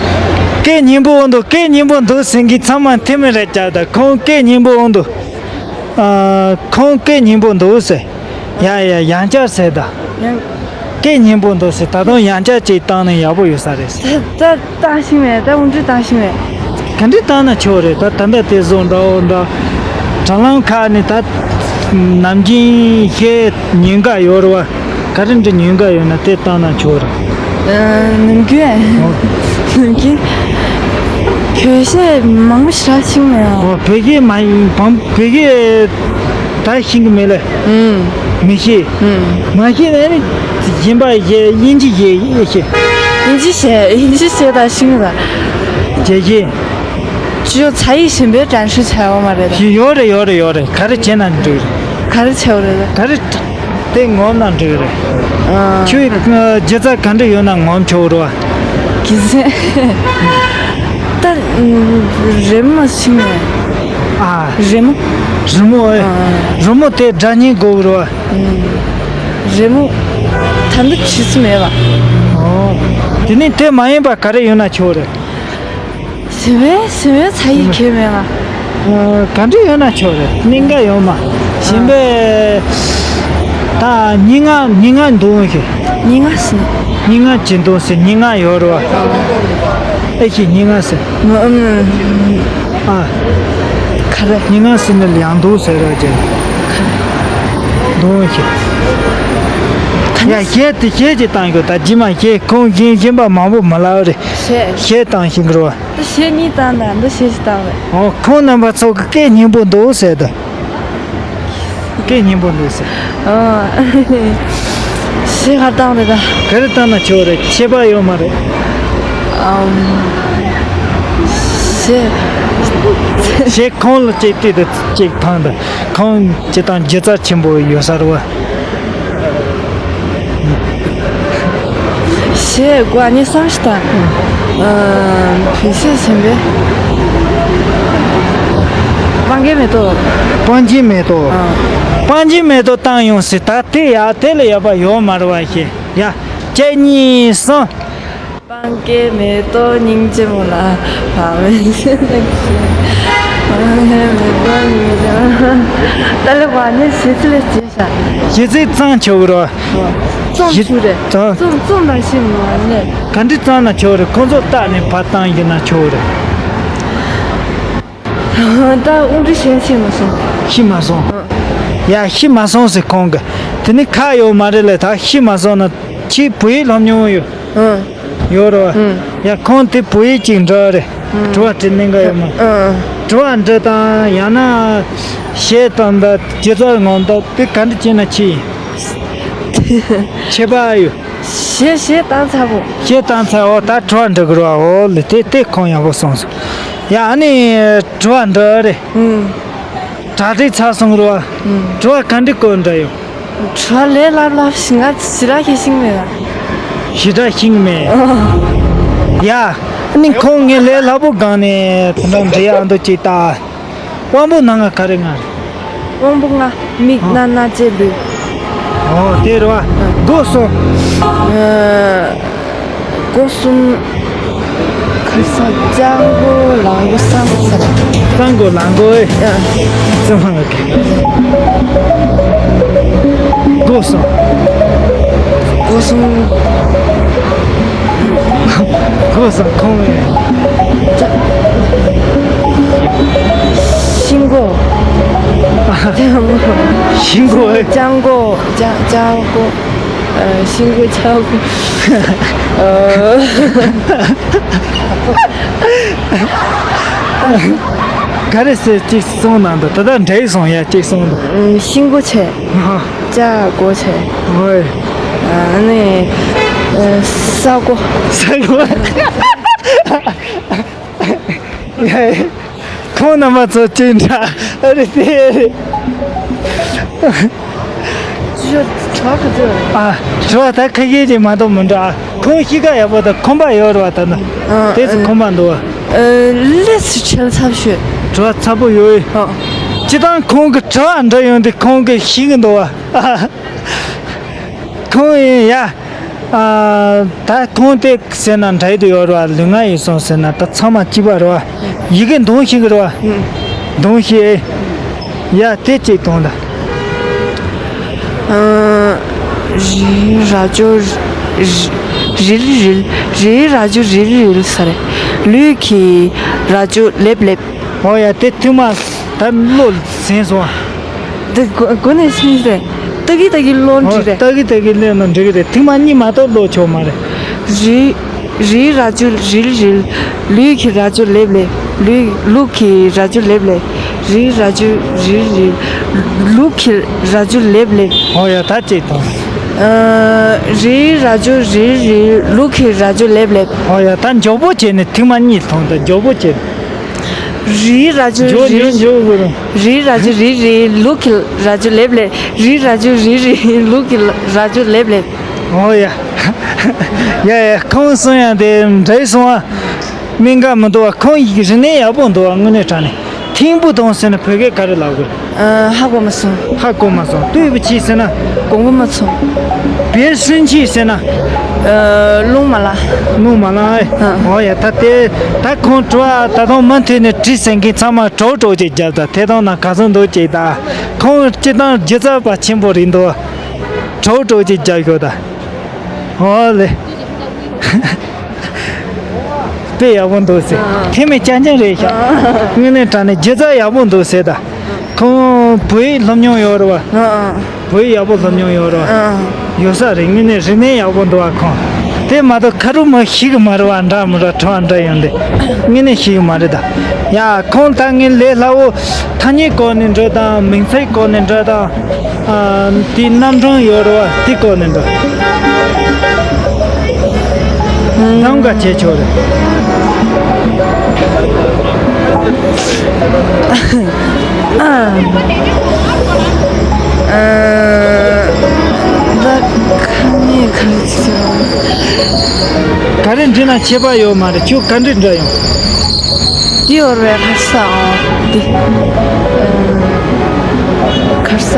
སྐད་སྙན་པོ་འདུག་སྐད་སྙན་པོ་འདུག་ཟེར་མཁན་ཚང་མ་འཐེན་མི་རེད་ཀྱ་ད། ཁོང་སྐད་སྙན་པོ་འདུག་ཨ། ཁོང་སྐད་སྙན་པོ་འདུག་ཟེར། ཡ་ཡ་ཡང་བསྐྱར་ཟེར་ད། ཡང་། སྐད་སྙན་པོ་འདུག་ཟེར། ད་དུང་ཡང་བསྐྱར་ཅིག་བཏང་ན་ཡག་པོ་ཡོད་ས་རེད་ཟེར། ད་ད་བཏང་ཤེས་མེད། ད་འུ་འདྲི་བཏང་ཤེས་མེད། ག་འདྲི་བཏང་ན་ཆོག་རེད། ད་ད་ལྟ་དེ་བཟོ་འདྲ་བོ་འདྲ། དྲ་ལམ་ཁག་ནས་ད་ནམ་རྒྱུན་གཞས་ཉན་ག་ཡོད་རེད་བ། ག་རེ་འདྲ་ཉན་ག་ཡོད་ན་དེ་བཏང་ན་ཆོག་རེད། ཨ། ནམ་རྒྱུན། ཨོ། ནམ་རྒྱུན། བོད་གཞས་མང་པོ་ཞེ་དྲག་ཤེས་མེད་ཨ། ཨོ། བོད་གཞས་མ་ཡིན་བམ་བོད་གཞས་ད་ཤེས་གི་མེད་ལེ། ཨུམ། མི་ཤེས། ཨུམ། མ་ཤེས་ན་ནི་གཞན་པ་གཞས་དབྱིན་ཇི་གཞས་ཤེས། དབྱིན་ཇི་གཞས་དབྱིན་ཇི་གཞས་ད་ཤེས་གི་ད། རྒྱལ་གཞས། ཅིའོ་ཚ་ཡིག་གཞན་པའི་དྲན་ཤེས་བྱ་བ་མ་རེད་ད། ཡོད་རེད་ཡོད་རེད་ཡོད་རེད། ག་རེ་བྱས་ན་འགྲིག་རེད། ག་རེ་བྱས་པ་རེད་ད། ག་རེ་དེ་ངོམ་ན་འགྲིག་རེད། ཨ། ཁྱོད་སྒྱུ་རྩལ་ག་འདྲ་ཡོད་ན་ངོམ་ཆོག་རོ། སྒྱུ་རྩལ། ད་རི་མོ་ཞིག་ནས། ཨ། རི་མོ། རི་མོ་ཨེ། ཨ། རི་མོ་དེ་སྒྲ་སྙན་དགོས་རོ། རི་མོ། ད་འདི་བྱེད་སུ་མེད་པ། ཨོ། དེ་ནི་དེ་མ་ཡིན་པ་ག་རེ་ཡོད་ན་ཆོག་རེད། ཟེར་བའི་ཟེར་བའི་ཚ་ཡིག་ཁྱེར་མེད་ང་། ཨ། ག་འདྲ་ཡོད་ན་ཆོག་རེད། གནད་འགག་ཡོད་མ། གཞན་པའི་ད་སྙན་ངག་སྙན་ངག་འདུག་ཤེ། སྙན་ངག་ཟེར། སྙན་ངག་ཅི་འདུག་ཟེར། སྙན་ངག་ཡོད་རེད་བ། ཨེ་ཤེ་སྙན་ངག་ཟེར། ཨ། ག་རེ། སྙན་ངག་ཟེར་ནི་ཡང་འདུག་ཟེར་ར་ཅེ། འདུག་ཤེ། ཡ་གཞས་དེ་གཞས་ཅིག་བཏང་ཤོག་ད་རྗེས་མ་གཞས་ཁོང་གཞན་གཞན་པ་མང་པོ་མི་ལབ་རེད། གཞས། གཞས་བཏང་ཤེས་གི་རེད་བ། འདི་གཞས་གཉིས་བཏང་དང་འདི་གཞས་ཤིག་བཏང་རེད། ཨོ། ཁོང་རྣམ་པ་ཚོ་གི་སྐད་སྙན་པོ་འདུག་ཟེར་ད། སྐད་སྙན་པོ་འདུག་ཟེར། ཨོ། གཞས་ག་བཏང་རེད་ད། ག་རེ་བཏང་ན་ཆོག་རེད། ཁྱད་པར་ཡོད་མ་རེད། ཨམ། གཞས། གཞས་ཁོང་ལ་གཅིག་བལྟས་ཏེ་གཅིག་བཏང་ད། ཁོང་སྤྱིར་བཏང་སྒྱུ་རྩལ་ཆེན་པོ་ཡོད་ས་རེད་བ། གཞས་དགོས་ཨ་ནི་བསམ་ཤི་ད། ཨ། བོད་གཞས་ཆེན་པོའི། སྤང་རྒྱན་མེ་ཏོག་སྤང་རྒྱན་མེ་ཏོག་ཨ། སྤང་རྒྱན་མེ་ཏོག་བཏང་ཡོང་སྲིད་ད། དེ་ཡ་དེ་ལས་ཡག་པ་ཡོད་མ་རེད་བ་ཞེས། ཡ། གཅིག་གཉིས་གསུམ། སྤང་རྒྱན་མེ་ཏོག་སྙིང་རྗེ་མོ་ལ་བག་མེད་བྱེད་ན་གཞན། སྤང་རྒྱན་མེ་ཏོག་སྙིང་རྗེ་མོ། ད་ལེ་བ་ནི་ཞེ་ཚིག་ལས་བྱེད་བྱ། ཞེ་ཚིག་གཙང་ཆོག་གི་རོ། ཨོ། རྩོམ་ཞིག་རེད། ད་རྩོམ་རྩོམ་དང་ཤེས་མ་ནས། ག་འདྲ་བརྩམས་ན་ཆོག་རེད། ཁོང་ཚོ་བལྟས་ནས་ཕར་བཏང་ཡིན་ན་ཆོག་རེད། ད་དབུ་འདྲི་གཞན་ཤེས་མ་སོང་། ཤེས་མ་སོང་། ཨ། ཡ་ཤེས་མ་སོང་ཟེར་ཁོང་གི། དེ་ནི་ཁག་ཡོད་མ་རེད་ལ། ད་ཤེས་མ་སོང་ན་ཁྱེད་བོད་ཡིག་སློབ་མྱོང་ཡོད། ཨ། ཡོད་རེད་བ། ཨ། ཡ་ཁོང་དེ་བོད་ཡིག་ཅིག་འདྲ་རེད། ཨ། དྲི་བ་དྲི་གནད་འགག་ཡོད་མ། ཨ། དྲི་བ་འདྲི་དང་ཡང་ན་གཞས་བཏང་ད་སྒྱུ་རྩལ་ངོ་མདོག་དེ་ག་འདྲ་བྱས་ན་ཁྱེད་ཡིན། ཁྱད་པར་ཡོད། གཞས་གཞས་བཏང་ཚར་བོ། གཞས་བཏང་ཚར་བོ། ད་དྲི་བ་འདྲི་དགོས་རེད་བ། འོ་ལེ། དེ་དེ་ཁོང་ཡག་པོ་སོང་སོང་། ཡ་ཨ་ནི་དྲི་བ་འདྲི་རེད། ཨུམ། གྲ་སྒྲིག་ཚར་སོང་རེད་བ། ཨུམ། དྲི་བ་ག་འདྲ་བཀོད་འདྲ་ཡོད། དྲི་བ་ལས་སླ་སླ་ཞིག་ང་ཞེ་དྲག་ཤེས་ཤིང་མེད་ལ། ཞེ་དྲག་ཤེས་མེད། ཡ་ཨ་ནི་ཁོང་ངས་ལས་སླ་པོ་སྒང་ནས་དེ་འདྲ་འདྲི་ཡག་འདུག་ཅིག་ལྟ། དབང་པོ་སྣ་ལྔ་ག་རེ་ལྔ་རེད། དབང་པོ་ལྔ། མིག་ཨ། རྣ་སྣ་ལྕེ་ལུས། ཨོ་དེ་རེད་བ། ཨ། སྒོ་གསུམ། ཨ། སྒོ་གསུམ། ཁ་སང་ལྕགས་སྒོ་ལག་སྒོ་སྲང་སྲང་། སྲང་སྒོ་ལག་སྒོ་ཨེ། ཨ། སྲང་སྒོ་གསུམ། སྒོ་གསུམ། སྒོ་གསུམ་ཁོང་ཨེ། ཤིང་སྒོ། ཤིང་སྒོ་ཨེ། ལྕགས་སྒོ། ལྕགས་ལྕགས་སྒོ། ཨ། ཤིང་སྒོ་ལྕགས་སྒོ། ཨ། ག་རེ་ཟེར་གཅིག་གསུངས་གནང་དང་། ད་ལྟ་འདྲེས་སོང་ཡ། གཅིག་གསུངས་དང་། ཤིང་སྒོ་བྱས། ཨ། ལྕགས་སྒོ་བྱས། ཨོའི། ཨ་ནི། ཨ། ས་སྒོ། ས་སྒོ། ཡ་ཡ། ཁོང་རྣམ་པ་ཚོ་ཅི་འདྲ་ཨ་རེད་དེ་རེད། ཅི་ཞོ་གྲོགས་ག་ཚོད། ཨ། གྲོགས་ད་ཁ་ཤས་ཅིག་མ་གཏོགས་མི་འདྲ། ཨ། ཁོང་གཤིས་ཀ་ཡག་པོ་དང་ཁོམ་པ་ཡོད་རེད་བ། ད་ན། ཨ། དེ་ཚོ་ཨ། ཁོམ་པ་འདུག་བ། ཨ། ལས་སུ་ཁྲལ་ཚབས་ཤོད། གྲོགས་ཚ་པོ་ཡོད། ཨ། སྤྱི་བཏང་ཁོང་གི་དྲི་བ་འདྲི་ཡོང་དུས་ཁོང་གི་ཤེས་ཀྱི་འདུག་བ། ཁོང་ཡིན་ཡ། ཨ། ད་ཁོང་དེ་ཟེར་ན་འདྲ་ཡི་དུ་ཡོད་ར། ལུས་ངག་ཡིད་གསུམ་ཟེར་ན་ད་ཚང་མ་གཅིག་པ་ར་བ། ཡི་གེ་འདོན་ཤེས་གི་ར་བ། འདོན་ཤེས། ཡ་དེ་གཅིག་གཏོང་ད། ཨ། རི་ར་ཅོ་རི་རི་རི་རི། རི་ར་ཅོ་རི་རི་རི་ས་རེད། ལུས་ཀྱི་ར་ཅོ་ལེབ་ལེབ། ཨོ་ཡ་དེ་ཐུག་མ་ད་བློ་ཟིན་སོང་། འདི་གོ་གོ་ནས་སྨིན་རེད། ཏག་གི་ཏག་གི་བློ་འདྲི་རེད། ཏག་གི་ཏག་གི་བློ་ན་འདྲི་གི་རེད། ཐེངས་མ་གཉིས་མ་གཏོགས་བློ་ཆོག་མ་རེད། རི་རི་ར་ཅུ་རི་རི་རི། ལུས་ཀྱི་ར་ཅུ་ལེབ་ལེབ། ལུས་ལུག་གི་ར་ཅུ་ལེབ་ལེབ། རི་ར་ཅུ་རི་རི། ལུག་གི་ར་ཅུ་ལེབ་ལེབ། ཨོ་ཡ་ད་ཅིག་དང་། ཨ། རི་ར་ཅུ་རི་རི། ལུག་གི་ར་ཅུ་ལེབ་ལེབ། ཨོ་ཡ་ད་མགྱོགས་པོ་བྱས་ནས་ཐེངས་མ་གཉིས་ཐོང་ད། མགྱོགས་པོ་བྱས་ནས། རི་ར་ཅུ་མགྱོགས་རི་མགྱོགས་མགྱོགས་དགོས་རུང་། རི་ར་ཅུ་རི་རི། ལུག་གི་ར་ཅུ་ལེབ་ལེབ། རི་ར་ཅུ་རི་རི། ལུག་གི་ར་ཅུ་ལེབ་ལེབ། ཨོ་ཡ། ཡ་ཡ་ཁོང་གསུང་ཡང་དེ་འདྲ་སོང་ཨ། སྨན་ཁང་མི་འདུག་བ། ཁོང་ཡིག་རིག་གནས་ཡག་པོ་འདུག་བ། དངོས་གནས་དྲང་གནས། ཐིམ་ཕུ་ཐུང་ཟེར་ན་བོད་སྐད་ག་རེ་ལབ་དགོས། ཨ། ཧ་གོ་མ་སོང་། ཧ་གོ་མ་སོང་། ཏུའུ་བུ་ཆི་ཟེར་ན། དགོངས་པ་མ་ཚོམ། བེ་ཧྲིན་ཆི་ཟེར་ན། ཨ། རླུང་མ་ལ། རླུང་མ་ལ་ཨེ། ཨ། ཨོ་ཡ་ད་དེ་ད་ཁོང་དྲི་བ་ད་དུང་མུ་མཐུད་ནས་དྲི་ཟིན་མཁན་ཚང་མ་གྲོགས་གྲོགས་ཅིག་རྒྱབ་ད། དེ་དང་ན་ག་ཚོད་འདུག་ཅིག་ད། ཁོང་སྤྱི་བཏང་སྒྱུ་རྩལ་པ་ཆེན་པོ་རེད་འདུག་གྲོགས་གྲོགས་ཅིག་རྒྱབ་ཤོག་ད། ཨོ་ལེ། དཔེ་ཡག་པོ་འདུག་ཟེར། ཨ། ཐེ་མེ་ཅན་ཅན་རེད་ཤག་ཨ། དངོས་གནས་དྲང་གནས་སྒྱུ་རྩལ་ཡག་པོ་འདུག་ཟེར་ད། ཁོང་བོད་ཡིག་སློབ་མྱོང་ཡོད་རེད་བ། ཨ། བོད་ཡིག་ཡག་པོ་སློབ་མྱོང་ཡོད་རེད་བ། ཨ། ཡོད་ས་རེད། དངོས་གནས་རིག་གནས་ཡག་པོ་འདུག་བ་ཁོང་། དེ་མ་གཏོགས་ཁ་རུ་མ་ཤེས་གི་མ་རེད་བ། འདྲ་མི་འདྲ་དྲི་བ་འདྲ་ཡོང་དེ། དངོས་གནས་ཤེས་གི་མ་རེད་ད། ཡ་ཁོང་ད་ངས་ལས་སླ་བོ། ཐ་སྙད་སྐོར་ནས་འདྲ་དང་། མིང་ཚིག་སྐོར་ནས་འདྲ་དང་། ཨ། དེའི་རྣམ་གྲངས་ཡོད་རེད་བ། དེ་སྐོར་ནས་འདྲ། གདམ་ག་བྱས་ཆོག་རེད། ཨ། ཨ། ད་ཁ་ནས་ག་རེ་བྱེད། ག་རེ་འདྲི་ན་ཁྱད་པར་ཡོད་མ་རེད། ཁྱོད་ག་འདྲི་འདྲི་ཡོང་། འདི་ཡོད་རེད། ཁ་ས་འོ་འདི། ཁར་ས།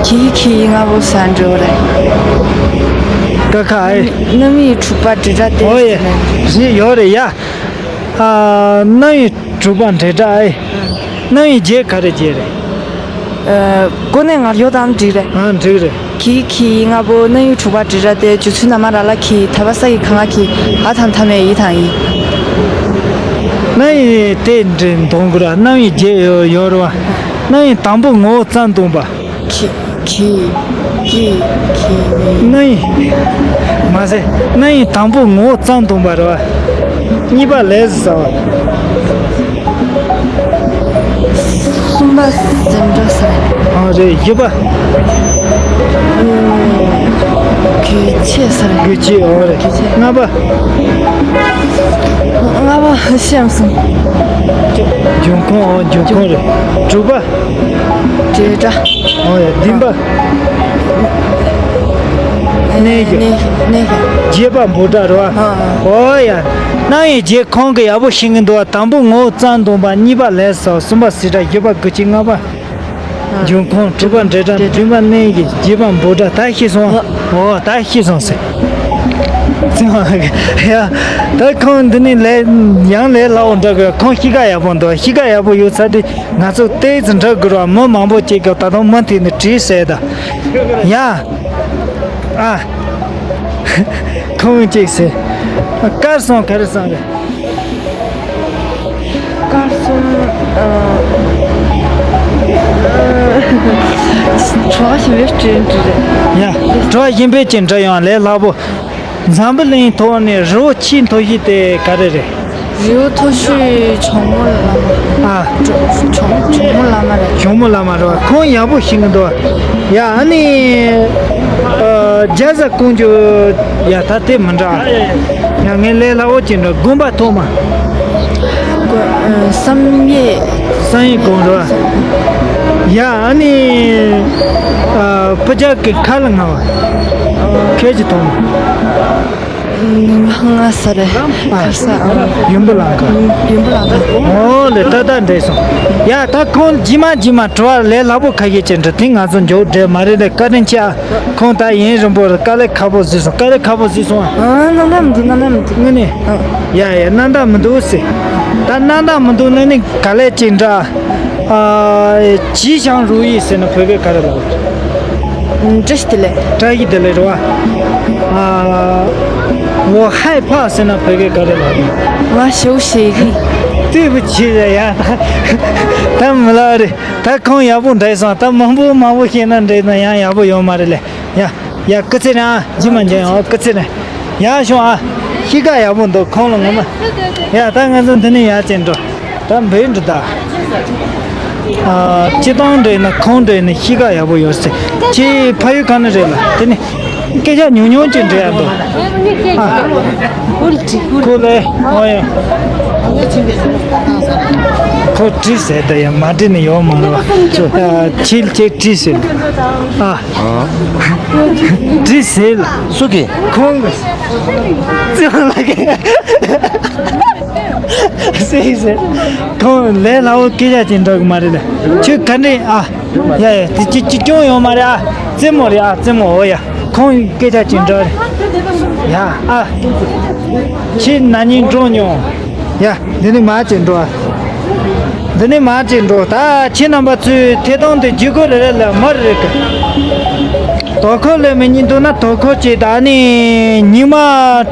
ཁྱི་ཁྱི་ང་བོ་ས་འགྲོ་རེད། ཀ་ཁ་ཨེ། རྣམ་དབྱེ་དྲུག་པ་འདྲི་ར་དེ། ཨོ་ཡེ། རེད་ཡོད་རེད་ཡ། ཨ། རྣམ་དབྱེ་དྲུག་པ་འབྲེལ་སྒྲ་ཨེ། རྣམ་དབྱེ་བརྒྱད་ག་རེ་བརྒྱད་རེད། ཨ། གོ་གནས་ངར་ཡོད་དང་འགྲིག་རེད། ཨ། འགྲིག་རེད། ཁྱི་ཁྱི་ལྔ་པོ་རྣམ་དབྱེ་དྲུག་པ་འབྲེལ་སྒྲ་དེ་སྦྱོར་ཚུལ་ན་མ་ར་ལ་ཁྱི་ད་བ་ས་ཡི་ག་ང་ཁྱི་ཨ་ཐང་ཐ་མའི་ཡི་དང་ཡི། རྣམ་དབྱེ་དེ་འདྲའི་འདོན་དགོས་ར། རྣམ་དབྱེ་བརྒྱད་ཡོད་ཡོད་རེད་བ། རྣམ་དབྱེ་དང་པོ་ངོ་བོ་ཙམ་སྟོན་པ། ཁྱི་ཁྱི་ཁྱི་ཁྱི། རྣམ་དབྱེ། མ་ཟད་རྣམ་དབྱེ་དང་པོ་ངོ་བོ་ཙམ་སྟོན་པ་རེད་བ། གཉིས་པ་ལས་ཟེར་བ། གསུམ་པ་ཟེར་འདྲ་ཟེར། ཨ་རེད། བཞི་པ། དགོས་ཆེད་ཟེར། དགོས་ཆེད། ཨོ་རེད། དགོས་ཆེད། ལྔ་པ། ལྔ་པ་ཤེས་མ་སོང་། འབྱུང་ཁུངས། ཨོ། འབྱུང་ཁུངས་རེད། དྲུག་པ། འབྲེལ་སྒྲ། ཨོ་ཡ། བདུན་པ། གནས་གཞི། གནས་གནས་གཞི། བརྒྱད་པ་འབོད་སྒྲ་རེད་བ། ཨ། ཨོ་ཡ། རྣམ་དབྱེ་བརྒྱད་ཁོང་གིས་ཡག་པོ་ཤེས་ཀྱི་འདུག་བ། དང་པོ་ངོ་བོ་ཙམ་སྟོན་པ། གཉིས་པ་ལས་ཟེར། གསུམ་པ་བྱེད་སྒྲ། བཞི་པ་དགོས་ཆེད། ལྔ་པ་འབྱུང་ཁུངས། དྲུག་པ་འབྲེལ་སྒྲ། བདུན་པ་གནས་གཞི། བརྒྱད་པ་འབོད་སྒྲ། ད་ཤེས་སོང་། ཨོ། ད་ཤེས་སོང་ཟེར། ཡ། ད་ཁོང་འདི་ནས་ལས་ཡང་ལས་སླ་བོ་འདྲ་གི། ཁོང་གཤིས་ཀ་ཡག་པོ་འདུག་གཤིས་ཀ་ཡག་པོ་ཡོད་ས་དེ། ང་ཚོ་ཏོག་ཙམ་འདྲི་དགོས་ར། མི་མང་པོ་ཅིག་གིས་ད་དུང་མུ་མཐུད་ནས་དྲིས་ཟེར་ད། ཡ། ཨ། ཁོང་ཅིག་ཟེར། དཀར་གསུམ་ག་རེ་གསུམ་རེད། དཀར་གསུམ། ཨ། ཨ། བྲོ་བ་ཞིམ་པོའི་ཅིག་འདྲི་རེད། ཡ། བྲོ་བ་ཞིམ་པོའི་ཅིག་འདྲི་ཡོང་། ལས་སླ་པོ། འཛམ་བུ་གླིང་ཐོག་ནས་རི་བོ་ཆེས་མཐོ་ཤོས་དེ་ག་རེ་རེད། རི་བོ་མཐོ་ཤོས་ཇོ་མོ་གླང་མ། ཨ། ཇོ་ཇོ་ཇོ་མོ་གླང་མ་རེད། ཇོ་མོ་གླང་མ་རེད་བ། ཁོང་ཡག་པོ་ཤེས་ཀྱི་འདུག་ཡ། ཨ་ནི། ཨ། རྒྱ་བཟའ་ཀོང་ཇོ། ཡ། ད་དེ་མི་འདྲ། ཡ། ངས་ལས་སླ་བོ་ཅིག་འདྲི། དགོན་པ་ཐོག་མ། དགོན། ཨ། བསམ་ཡས། བསམ་ཡས་དགོན་རེད་བ། ཡ། ཨ་ནི། ཨ། སྤུ་རྒྱལ་གྱི་ཁ་ལ་ང་བ། ཁྱེད་ཀྱི་ཐོག་མ། ང་ས་རེད། ཨ། ཁ་ས། ཨ། ཡུམ་བུ་ལང་ཁ། ཡུམ་བུ་ལང་ཁ། ཨོ་ལེ། ད་ད་འདྲེས་སོང་། ཡ། ད་ཁོང་རྗེས་མ་རྗེས་མ་དྲི་བ་ལས་སླ་པོ་ཁ་ཤས་ཅིག་འདྲི། དེ་ང་ཚོ་མཇུག་འབྲས་མ་རེད་ལེ། བཀའ་དྲིན་ཆེ་ཨ། ཁོང་ད་ཡུན་རིང་པོ་རེད། དཀའ་ལས་ཁག་པོ་བཟོས་སོང་། དཀའ་ལས་ཁག་པོ་བཟོས་སོང་ཨ། ཨ། ནམ་ཟླ་མི་འདུག་ནམ་ཟླ་མི་འདུག་དངོས་གནས། ཨ། ཡ་ཡ། ནམ་ཟླ་མི་འདུག་ཟེར། ད་ནམ་ཟླ་མི་འདུག་ནི་ནི་ག་ལས་ཅིག་འདྲ། ཨ། 吉祥如意 ཟེར་ན་བོད་སྐད་ག་རེ་ལབ། བཀྲ་ཤིས་བདེ་ལེགས། བཀྲ་ཤིས་བདེ་ལེགས་རེད་བ། ཨ། 我害怕 ཟེར་ན་བོད་སྐད་ག་རེ་ལབ། 我羞血力། 对不起 རེད་ཡ། ད་མི་ལབ་རེད། ད་ཁོང་ཡག་པོ་འདྲེས་སོང་། ད་མང་པོ་མང་པོ་བཤད་ན་འདྲེས་ན་ཡང་ཡག་པོ་ཡོད་མ་རེད་ལེ། ཡ། ཡ། སྐུ་ཚེ་རིང་ཨ། རྗེས་མ་མཇལ་ཡོང་། སྐུ་ཚེ་རིང་། ཡ། བྱུང་ཨ། གཤིས་ཀ་ཡག་པོ་འདུག་ཁོང་ལ་ངོ་མ། ཡ། ད་ང་ཚོ་འདི་ནས་ཡར་ཅིག་འགྲོ། ད་འབོད་འགྲོ་ད། ཨ། སྤྱིར་བཏང་འདྲ་ཡིན་ན་ཁོང་འདྲ་ཡིན་ན་གཤིས་ཀ་ཡག་པོ་ཡོད་ཟེར། ཁྱེད་ཕ་ཡུལ་ག་ནས་རེད་ལ། དེ་ནས་སྐད་ཆ་ཉུང་ཉུང་ཅིག་འདྲི་ཡ་འདུག་ཨ། ཁོ་ལས། ཨོ་ཡ། ཁོ་དྲིས་ཟེར། ད་ཡ་མ་དྲིས་ནས་ཡོང་མ་རེད་བ། ཨ། ཁྱེད་ཁྱེད་དྲིས་ཟེར། ཨ། དྲིས་ཟེར་ལ། སུ་གིས། ཁོང་གིས། ཙི་ཧང་ལགས་ཀྱིས། ཟེར་ཟེར། ཁོང་ལས་སླ་བོ་སྐད་ཆ་ཅིག་འདྲི་གི་མ་རེད་ལ། ཁྱོད་ག་འདྲ་ཡིན་ཨ། ཡ་ཡ། དེ་ཅི་ཅི་སྐྱོན་ཡོད་མ་རེད་ཨ། རྩེད་མོ་རེད་ཨ། རྩེད་མོ། འོ་ཡ། ཁོང་སྐད་ཆ་ཅིག་འདྲི་རེད། ཡ་ཨ། ཁྱེད་ན་ནིང་འགྲོ་མྱོང་། ཡ། འདི་ནས་མར་ཅིག་འགྲོ་ཨ། འདི་ནས་མར་ཅིག་འགྲོ། ད་ཁྱེད་རྣམ་པ་ཚོས་ཐད་གཏོང་དེ་བརྒྱུད་སྐུར་རེ་རེ་ལ་མར་རེ་གི། དོ་ཁུར་ལས་མི་ཉན་འདུག་ན་དོ་ཁུར་བྱེད། ད་ནི་ཉི་མ་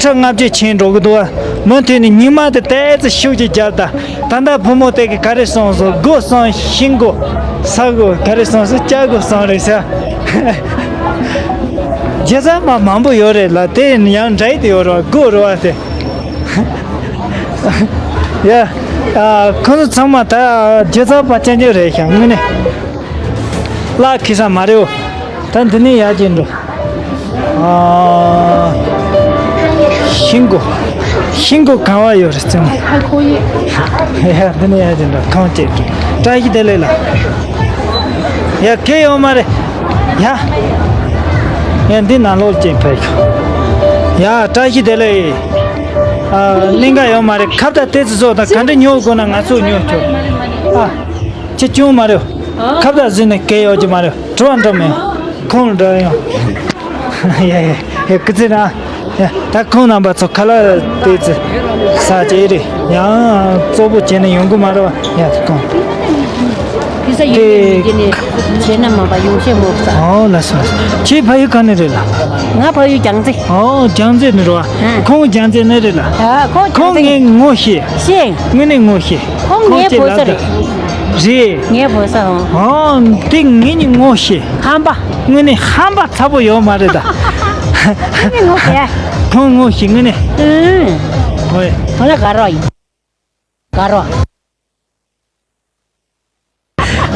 ཁྲི་ལྔ་བཅུ་ཕྱིན་འགྲོ་གི་འདུག་མུ་མཐུད་ནས་ཉི་མ་དེ་ཏོག་ཙམ་ཤུགས་ཀྱིས་རྒྱབ་ད། ད་ལྟ་བུ་མོ་དེ་གིས་ག་རེ་གསུངས་སོང་། སྒོ་གསུམ། ཤིང་སྒོ། ས་སྒོ། ག་རེ་གསུངས་སོང་། སྐྱ་སྒོ་གསུམ་རེད་ཟེར། རྒྱུ་མཚན་མ་མང་པོ་ཡོད་རེད་ལ། དེ་ཡང་འདྲ་ཡི་དེ་ཡོད་རེད་བ། སྒོ་རེད་བ་དེ། ཡ། ཨ། ཁོ་ཚོ་ཚང་མ་ད་རྒྱུ་མཚན་པ་ཅན་ཅིག་རེད་ཤག་དངོས་གནས། ལག་ཁེ་ས་མ་རེད་འོ། ད་འདི་ནས་ཡར་ཅིག་འགྲོ། ཨ། ཤིང་སྒོ། ཤིང་སྒོ་གང་བ་ཡོད་རེད་ཙང་། ཡ། འདི་ནས་ཡར་ཅིག་འགྲོ། ཁང་བཅས་འགྲོ། བཀྲ་ཤིས་བདེ་ལེགས་ལ། ཡ། གལ་ཡོད་མ་རེད། ཡ། ཡ། འདི་ནང་ལོགས་ཅིག་ཕེབས་ཤོག་ཡ། བཀྲ་ཤིས་བདེ་ལེགས། ཨ། གླིང་ག་ཡོད་མ་རེད། ཁ་བརྡ་ཏོག་ཙམ་བཟོ་དང་། ག་འདྲ་ཉོ་དགོས་ན་ང་ཚོ་ཉོ་ཆོག་ཨ། ཅི་སྐྱོན་མ་རེད། ཁ་བརྡ་བཟོས་ནས་གལ་ཡོད་ཀྱི་མ་རེད། དྲི་བ་འདྲི་མི་ཡོང་། ཁོང་འདྲི་ཡོང་། ཡ་ཡ་ཡ། སྐུ་ཚེ་རིང་། ད་ཁོང་རྣམ་པ་ཚོ་ཁ་ལག་དེ་ཚོ་ཟ་བྱས་རེད། ཡང་གཙོ་བོ་བྱས་ནས་ཡོང་གི་མ་རེད་བ། ཡ་ཁོང་། ཕི་ས་ཡོད་ཡོད་མི་དེ་ནས་བྱས་ན་མ་པ་ཡོང་ཤེས་མོ་ས། ཨོ་ལ་སོ་ལ་སོ། ཁྱེད་ཕ་ཡུལ་ག་ནས་རེད་ལ། ང་ཕ་ཡུལ་རྒྱལ་རྩེ། ཨོ་རྒྱལ་རྩེ་ནས་རེད་བ། ཨ། ཁོང་རྒྱལ་རྩེ་ནས་རེད་ལ། ཨ་ཁོང་ཁོང་རྒྱལ་རྩེ། ངས་ངོ་ཤེས། ཤེས། དངོས་གནས་ངོ་ཤེས། ཁོང་ཁོང་ངའི་ཁྱེད་བུ་ལ་ཚ་ད་རེད། རེད། ངའི་བུ་ཚ་འོང་། ཨོ་དེ་ངས་ནི་ངོ་ཤེས། ཧམ་པ། དངོས་གནས་ཧམ་པ་ཚ་པོ་ཡོད་མ་རེད་ད། ངས་ངོ་ཤེས། ཁོང་ངོ་ཤེས་དངོས་གནས། ཨུམ། ཨོའི། ཁོང་ལ་དགའ་རོགས་ཡིན། དགའ་རོགས།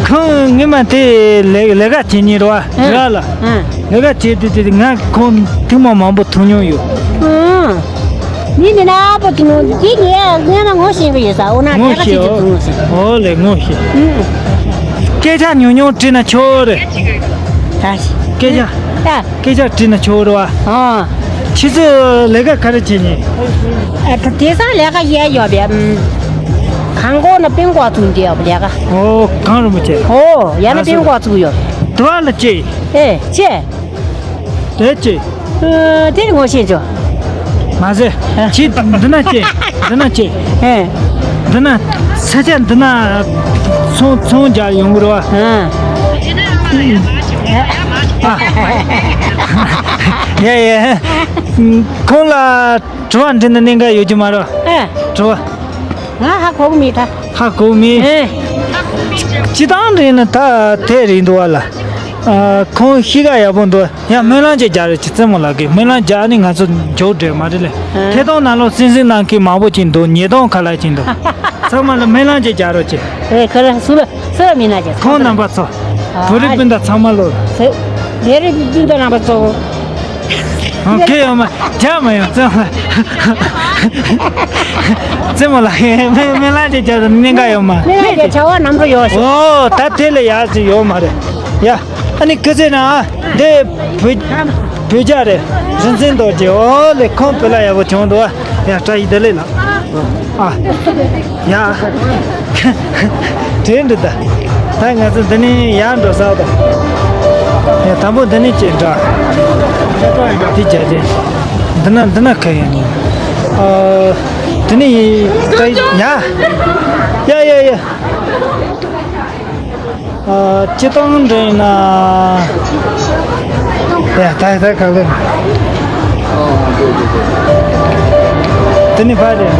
ཁོང་ངས་མ་དེ་ལས་ལས་ཀ་བྱེད་ཉེ་རོ་ཨ། ཨ། ར་ལ། ཨ། ལས་ཀ་བྱེད་དུས་དེ་ང་ཁོང་ཐུན་མོང་མང་པོ་ཐུག་མྱོང་ཡོད། ཨ། མི་འདི་ན་པོ་ཐུག་མྱོང་དེ་ངས་ངས་ན་ངོ་ཤེས་གི་ཡོད་ས། འོ་ན་ངོ་ལས་ཀ་ཤེས་བྱེད་ཀྱི་ཨོ། ཐུག་མྱོང་ས། ཨོ་ལས་ངོ་ཤེས། ཨ། སྐད་ཆ་ཉུང་ཉུང་དྲིས་ན་ཆོག་རེད། ད་ཤི། སྐད་ཆ། ད། སྐད་ཆ་དྲིས་ན་ཆོག་རེད་བ། ཨ། ཁྱེད་ཚོས་ལས་ཀ་ག་རེ་བྱེད་ཉེ། ཨ། ད་དེང་སང་ལས་ཀ་ཡས་ཡོད་པས། ཨམ། གང་གོ་ན་པིང་གོ་ཚུགས་འདི་ཡོད་པ་ལས་ཀ། ཨོ་གང་རུ་མི་བྱེད། ཨོ་ཡ་ན་ཨ་པིང་གོ་ཚུགས་ཡོད། དུ་བ་ལ་ཅེ། ཨེ་ཅེ། དེ་ཅེ། ཨ། དེ་ངོ་ཤེས་ཆོག་མ་ཟེར། ཨ། ཁྱེད་འདི་ན་ཅེ། འདི་ན་ཅེ། ཨེ། འདི་ན་ས་ཆ་འདི་ན་ཚོང་ཚོང་རྒྱག་ཡོང་གི་རེད་བ། ཨ། ཨ། ཡ་ཡ། ཁོང་ལ་དྲི་བ་འདྲི་ན་གནད་འགག་ཡོད་ཀྱི་མ་རེད། ཨེ། དྲི་བ། ང་ཧ་གོ་གི་མེད་ད། ཧ་གོ་གི་མེད། ཨེ། སྤྱི་བཏང་རེད་ན་ད་དེ་རེད་འདུག་བ་ལ། ཨ། ཁོང་གཤིས་ཀ་ཡག་པོ་འདུག་ཡང་སྨོན་ལམ་ཅིག་རྒྱག་རེད་ཅེས་རྩེད་མོ་ལགས་ཀྱིས་སྨོན་ལམ་རྒྱག་ནི་ང་ཚོ་མཇུག་སྒྲིལ་མ་རེད་ལེ། ཨ། ཐད་གཏོང་ནང་ལོགས་སིང་སིང་གནང་མཁན་མང་པོ་ཅིག་འདུག་ཉིས་སྟོང་ཁ་ལག་ཅིག་འདུག་ཚང་མ་ལ་སྨོན་ལམ་ཅིག་རྒྱག་རོགས་གྱིས། ཨེ་ཁ་ལ་སུ་ལ། སུ་ལ་མི་ན་ཅེ། ཁོང་རྣམ་པ་ཚོ། ཨ། བོད་རིགས་སྤུན་ཟླ་ཚང་མ་ལོ། ལས་རིགས་སྤུན་ཟླ་རྣམ་པ་ཚོ། ཨ། ཁེ་ཡོད་མ། རྒྱ་མ་ཡོང་ཙང་། རྩེད་མོ་ལགས་ཀྱིས་སྨོན་སྨོན་ལམ་ཅིག་རྒྱག་ནི་གནད་འགག་ཡོད་མ། སྨོན་ལམ་གྱི་བྱ་བ་ནམ་རུ་ཡོད་ཤོག་ཨོ་ད་དེ་ལས་ཡག་ཅིག་ཡོད་མ་རེད། ཡ། ཨ་ནི་ཁི་ཚེ་ན་འདི་བོད་བོད་རྒྱ་རེད། རིན་ཆེན་རྡོ་རྗེ། ཨོ་ལེ་ཁོང་བོད་ལ་ཡག་པོ་བྱུང་འདུག་ཡ་བཀྲ་ཤིས་བདེ་ལེགས་ལགས། ཨ། ཡ། དྲན་འདུག་ད། ད་ང་ཚོ་འདི་ནས་ཡར་འགྲོ་ས་ད། ཡ་དང་པོ་འདི་ནས་ཅིག་འགྲོ། འདི་རྒྱ་ཅན། འདི་ན་འདི་ན་ཁ་ཡང་ནི། ཨ། འདི་ནས་ཡིན། ད་ཡ། ཡ་ཡ་ཡ། ཨ། སྤྱི་བཏང་འདྲ་ཡིན་ན། ཡ་ད་ད་ག་ལེར། དེ་ནི་ཕ་རེད།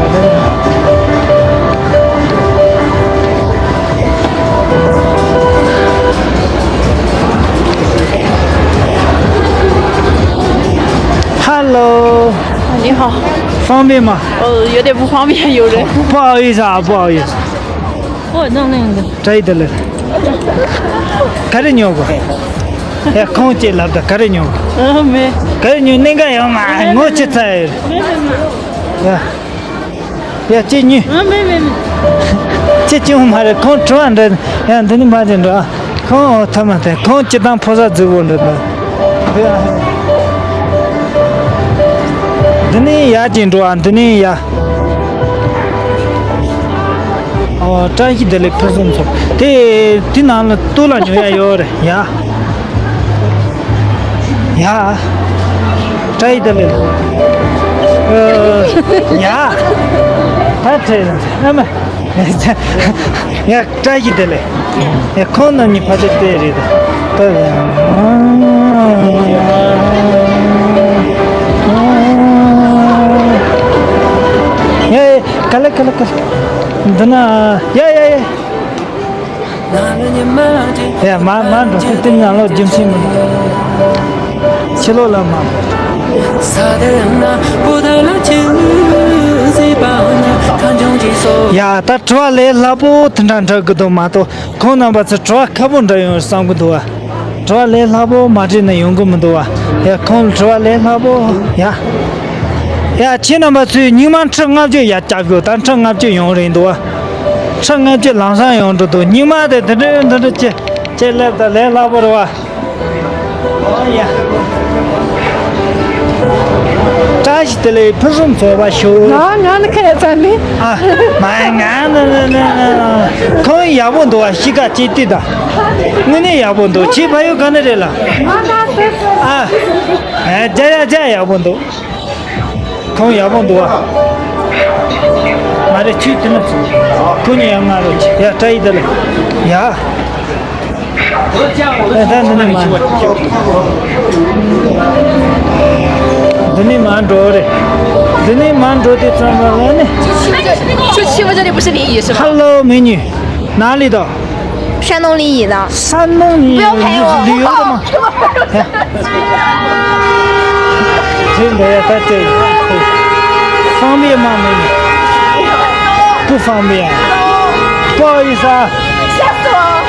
Hello。你好。方便吗？呃，有点不方便，有人。不好意思啊，不好意思。 ཨོ་ནང་ནང་འདི། བཀྲ་ཤིས་བདེ་ལེགས། ག་རེ་ཉོ་གོ། ཡ་ཁོང་ཅིག་ལབ་ད་ག་རེ་ཉོ་གོ། ཨ་མེད། ག་རེ་ཉོ་གནད་འགག་ཡོད་མ་ངོ་ཅི་ཚ་ཡོད། མེད་མེད་མེད། ཡ། ཡ་ཅིག་ཉོས། ཨ་མེད་མེད་མེད། ཅི་ཅི་ཡོང་མ་རེད་ཁོང་དྲི་བ་འདྲི། ཡ་འདི་ནི་མ་ཅི་འགྲོ་ཨ། ཁོང་ཨོ་ཐ་མ་དེ་ཁོང་སྤྱི་བཏང་ཕོ་གསར་རྫིག་པོ་འདྲ་འདུག་འདི་ནི་ཡ་ཅིག་འགྲོ་ཨ་འདི་ནི་ཡ། ཨོ་བཀྲ་ཤིས་བདེ་ལེགས་ཕུན་སུམ་ཚོགས། དེ་དེ་ནང་ལ་ཏུ་ལ་ཉོ་ཡ་ཡོད་རེད་ཡ། ཡ། བཀྲ་ཤིས་བདེ་ལེགས། ཨོ། ཡ། ད་ཁྲེལ་ཨ་མ། ཡ། བཀྲ་ཤིས་བདེ་ལེགས། ཡ་ཁོང་རྣམ་གཉིས་ཕལ་ཆེར་དེ་རེད་ད། ཡ་ཡ་ག་ལེ་ག་ལེ་ག་ལེ། འདི་ན་ཡ་ཡ་ཡ། ཡ་མ་མ་འགྲོ་སྲིད་དེ་ནང་ལོགས་རྒྱུ་མཚན་མི་འདུག་ཕྱི་ལོགས་ལ་མ། ཡ་ད་དྲི་བ་ལས་སླ་པོ་དེ་འདྲ་འདྲ་གི་འདུག་མ་གཏོགས། ཁོང་རྣམ་པ་ཚོ་དྲི་བ་ཁག་པོ་འདྲ་ཡོང་བསམ་གི་འདུག་བ། དྲི་བ་ལས་སླ་པོ་མ་དྲིས་ན་ཡོང་གི་མི་འདུག་བ། ཡ་ཁོང་ལ་དྲི་བ་ལས་སླ་པོ། ཡ། ཡ་ཁྱེད་རྣམ་པ་ཚོས་སྙིང་མ་ཁྲི་ལྔ་བཅུ་ཡར་བརྒྱབ་ཤོག་ད་ཁྲི་ལྔ་བཅུ་ཡོང་རེད་འདུག་བ། ཁྲི་ལྔ་བཅུ་ལམ་སང་ཡོང་འགྲོ་འདུག་སྙིང་མ་དེ་འདི་འདྲ་འདི་འདྲ་ཅེ་ཅེ་སླེབས་ད་ལས་སླ་པོ་རེད་བ། ཨོ་ཡ། བཀྲ་ཤིས་བདེ་ལེགས་ཕུན་སུམ་ཚོགས་པ་ཞུ། ང་ང་ནི་ཁ་ཡ་ཚ་ནི། ཨ། མ་ང་ནི་ནི་ནི་ནི། ཁོང་ཡག་པོ་འདུག་བ་གཤིས་ཀ་ཅིག་ཏི་ད། དངོས་གནས་ཡག་པོ་འདུག་ཁྱེད་ཕ་ཡུལ་ག་ནས་རེད་ལ། ང་ད་ཏི། ཨ། ཨ་རྒྱ་ཡ་རྒྱ་ཡག་པོ་འདུག་ཁོང་ཡག་པོ་འདུག་བ། མ་རེད། ཁྱོད་དེ་ན་ཁོ་གཉིས་ཡང་ང་རོ་ཡ་བཀྲ་ཡི་ད་ལེ་ཡ། ཨེ་ད་འདི་ནས་མ། འདི་ནས་མ་འགྲོ་རེད། འདི་ནས་མ་འགྲོ་དེ་ཙམ་པ་ལ་ནི། 就欺负这里不是林姨是吧？ Hello，美女，哪里的？ 山东临沂的。山东临沂，不要拍我。旅游的吗？哎，真的呀，他这方便吗，美女？不方便，不好意思啊。吓死我了！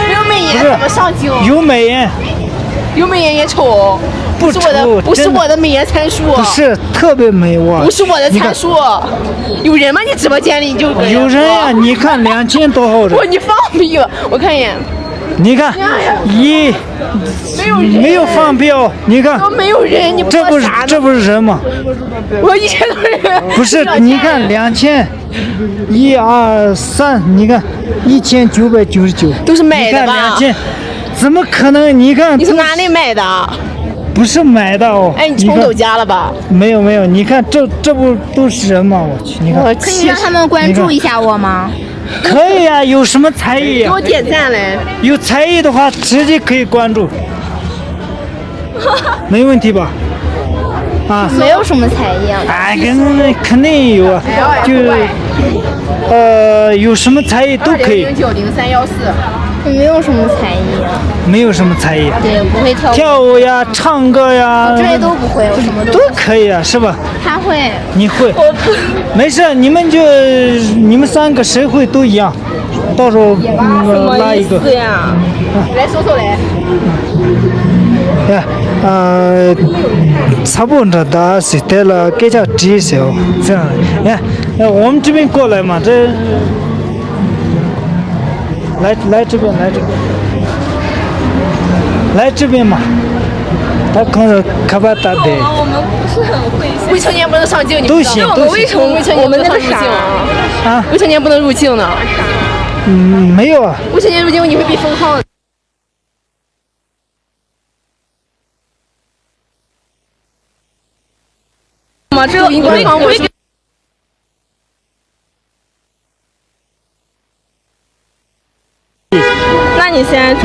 没有美颜怎么上镜？有美颜。有美颜也丑哦。不是我的，丑，不是我的美颜参数。不是特别美，我。不是我的参数。有人吗？你直播间里就有人呀，你看两千多号人。我，你放屁吧！ 我看一眼。你看，一，没有人，没有放屁哦。你看，都没有人，你这不是，这不是人吗？我一千多人。不是，你看两千，一二三，你看一千九百九十九，都是买的吧？你看两千，怎么可能？你看，你从哪里买的？不是买的哦。哎，你从抖加了吧？没有没有，你看这这不都是人吗？我去，你看，可以让他们关注一下我吗？ 可以啊，有什么才艺啊？给我点赞嘞！有才艺的话，直接可以关注，没问题吧？啊，没有什么才艺啊。哎，跟肯定有啊，就呃，有什么才艺都可以。二零零九零三幺四。没有什么才艺啊。没有什么才艺。对，不会跳舞。跳舞呀，唱歌呀，我这些都不会，我什么都不会。都可以啊，是吧？他会。 你会？我不。没事，你们就，你们三个谁会都一样，到时候、嗯、什么意思呀？拉一个。来说说来。呀，呃，ཚ་པོ་འདྲ་ད་ཟེར་དེ་ལ་སྐད་ཆ་དྲིས་ཟེར་འོ། ཡ། 我们这边过来嘛，这 来，来这边，来这边，来这边嘛。他可能卡巴达的。我们不是很会。未成年不能上镜，你们知道吗？都行，都行。我们为什么未成年不能上镜啊？啊？未成年不能入镜呢？嗯，没有啊。未成年入镜你会被封号的。吗？这个官方我是 那你先。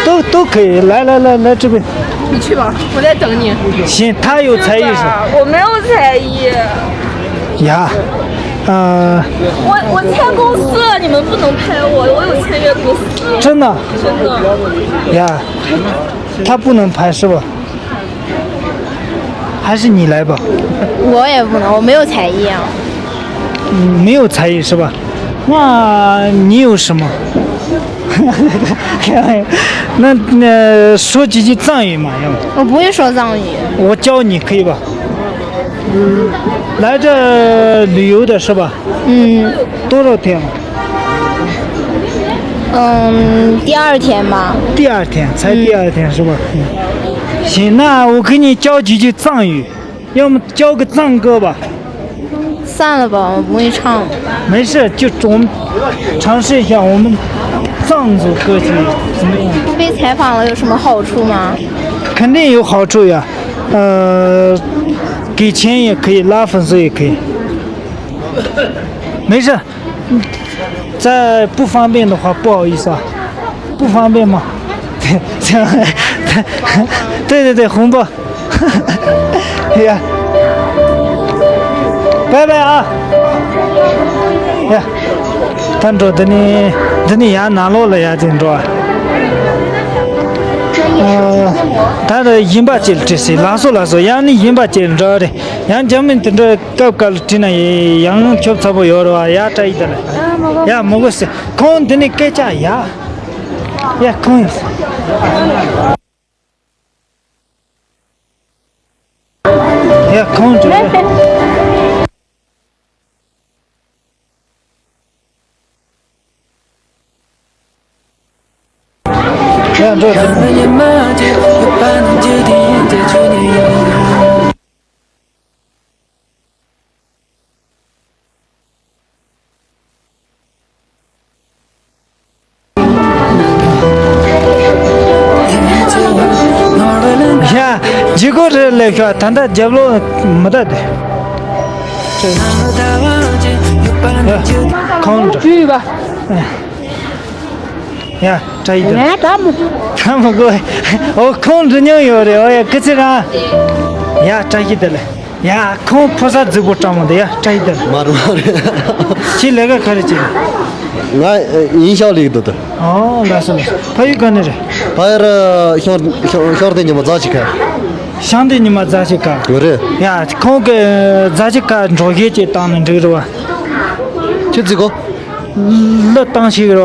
都都可以，来来来来这边。你去吧，我在等你。行，他有才艺是吧？我没有才艺。呀，呃，我我签公司了，你们不能拍我，我有签约公司。真的？真的。呀，他不能拍是吧？ 还是你来吧。我也不能，我没有才艺啊。嗯，没有才艺是吧？那你有什么？那那说几句藏语嘛，要不？我不会说藏语。我教你可以吧？嗯，来这旅游的是吧？嗯。多少天了？ 嗯，第二天吧。第二天，才第二天是吧？嗯。行，那我给你教几句藏语，要么教个藏歌吧。算了吧，我不会唱。没事，就我们尝试一下我们藏族歌曲怎么样？被采访了有什么好处吗？肯定有好处呀，呃，给钱也可以，拉粉丝也可以。没事， 再不方便的话，不好意思啊，不方便吗？对对对，红包，呀，拜拜啊，呀，ད་འགྲོ། འདི་ནས་འདི་ནས་ཡར་ནང་ལོགས་ལ་ཡར་ཅིག་འགྲོ་ཨ། ད་ད་ཡིན་པ་ཅིག་བྲིས་སྲིད། ལགས་སོ་ལགས་སོ། ཡང་ནི་ཡིན་པ་ཅིག་འགྲོ་རེད། ཡང་རྒྱ་མི་དེ་འདྲ། སྐབས་འགའ་ལ་བྲིས་ན་ཡང་ཁྱོད་ཚ་པོ་ཡོད་རེད་བ། ཡ་བཀྲ་ཡི་ད་ལ། ཡ་མོ་གོ་སེ། ཁོང་འདི་ནས་སྐད་ཆ་ཡ། ཡ་ཁོང་ཡ་ཁོང་འདྲ། ཡ་འགྲོ། ཡ། ཇི་གོ་རེ་ལེགས་ཤོག་ད་ལྟ་རྒྱབ་ལོགས་མི་ད་དེ། ཁོང་འགྲོ། ཡ་བཀྲ་ཤིས་བདེ་ལེགས། ད་མོ། ད་མོ་གོ། ཨོ་ཁོང་འགྲོ་མྱོང་ཡོད་རེད། ཨོ་ཡ་སྐུ་ཚེ་རིང་། ཡ་བཀྲ་ཤིས་བདེ་ལེགས། ཡ་ཁོང་ཕོ་གསར་རྫིག་པོ་སྤྲང་མོ་དེ། ཡ་བཀྲ་ཤིས་བདེ་ལེགས། མ་རེད་མ་རེད། ཁྱེད་ལས་ཀ་ག་རེ་བྱེད། ང་ཡིན་ཤག་ལས་ཀྱི་འདུག་ད། ཨོ་ལགས་སོ་ལགས་སོ། ཕ་ཡུལ་ག་ནས་རེད། ཕ་ཡུལ་ཤོར་ཤོར་ཤོར་དེ་ཉི་མ་རྫ་ཆེ་ཁ། ཤང་དེ་ཉི་མ་རྫ་ཆེ་ཁ། ཡོད་རེད། ཡ་ཁོང་གི་རྫ་ཆེ་ཁ་འགྲོ་ཞེས་ཅིག་བཏང་ནས་འགྲིག་རེད་བ། ཁྱེད་རྫིག་གོ། གླུ་བཏང་ཤེས་རེད་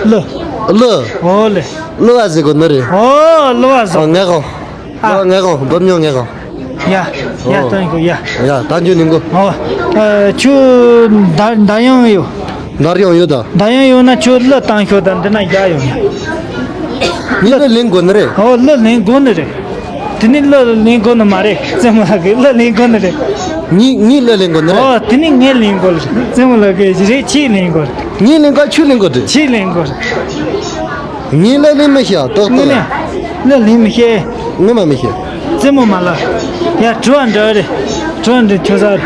བ། གླུ། གླུ། ཨོ་ལེ། གླུ་བ་ཟེར་གོ་ནི་རེད། ཨོ་གླུ་བ་ཟེར། ཨོ་ངས་གོ། ཨ། ངས་གོ་འབབ་མྱོང་ངས་གོ། ཡ། ཡ་ཨོ། བཏང་གོ་ཡ། ཡ་ད་འཇུ་ནི་གོ། ཨོ། ཨ། ཁྱོད་འདར་འདར་ཡང་ཡོད། འདར་ཡང་ཡོད་ད། འདར་ཡང་ཡོད་ན་ཁྱོད་གླུ་བཏང་ཤོག་ད་འདི་ན་རྒྱག་ཡོང་ཡ། ངས་གླུ་ལེན་དགོས་ནི་རེད། ཨོ་གླུ་ལེན་དགོས་ནི་རེད། དེ་ནི་གླུ་ལེན་དགོས་ནི་མ་རེད། རྩེད་མོ་ལགས་ཀྱིས་གླུ་ལེན་དགོས་ནི་རེད། ངས་ངས་གླུ་ལེན་དགོས་ནི་རེད། ཨོ་དེ་ནི་ངས་ལེན་དགོས་རེད། རྩེད་མོ་ལགས་ཀྱིས་རེད། ཁྱེད་ལེན་དགོས་རེད། ངས་ལེན་དགོས་ཁྱོད་ལེན་དགོས་རེད། ཁྱེད་ལེན་དགོས་རེད། ངས་གླུ་ལེན་མི་ཤེས། ཏོག་ཏོག་ངས་ལ། ནི་གླུ་ལེན་མི་ཤེས། ངོ་མ་མི་ཤེས། རྩེད་མོ་མ་ལ། ཡ་དྲི་བ་འདྲ་རེད། དྲི་བ་འདྲི་ཁྱོད་ས་རེད།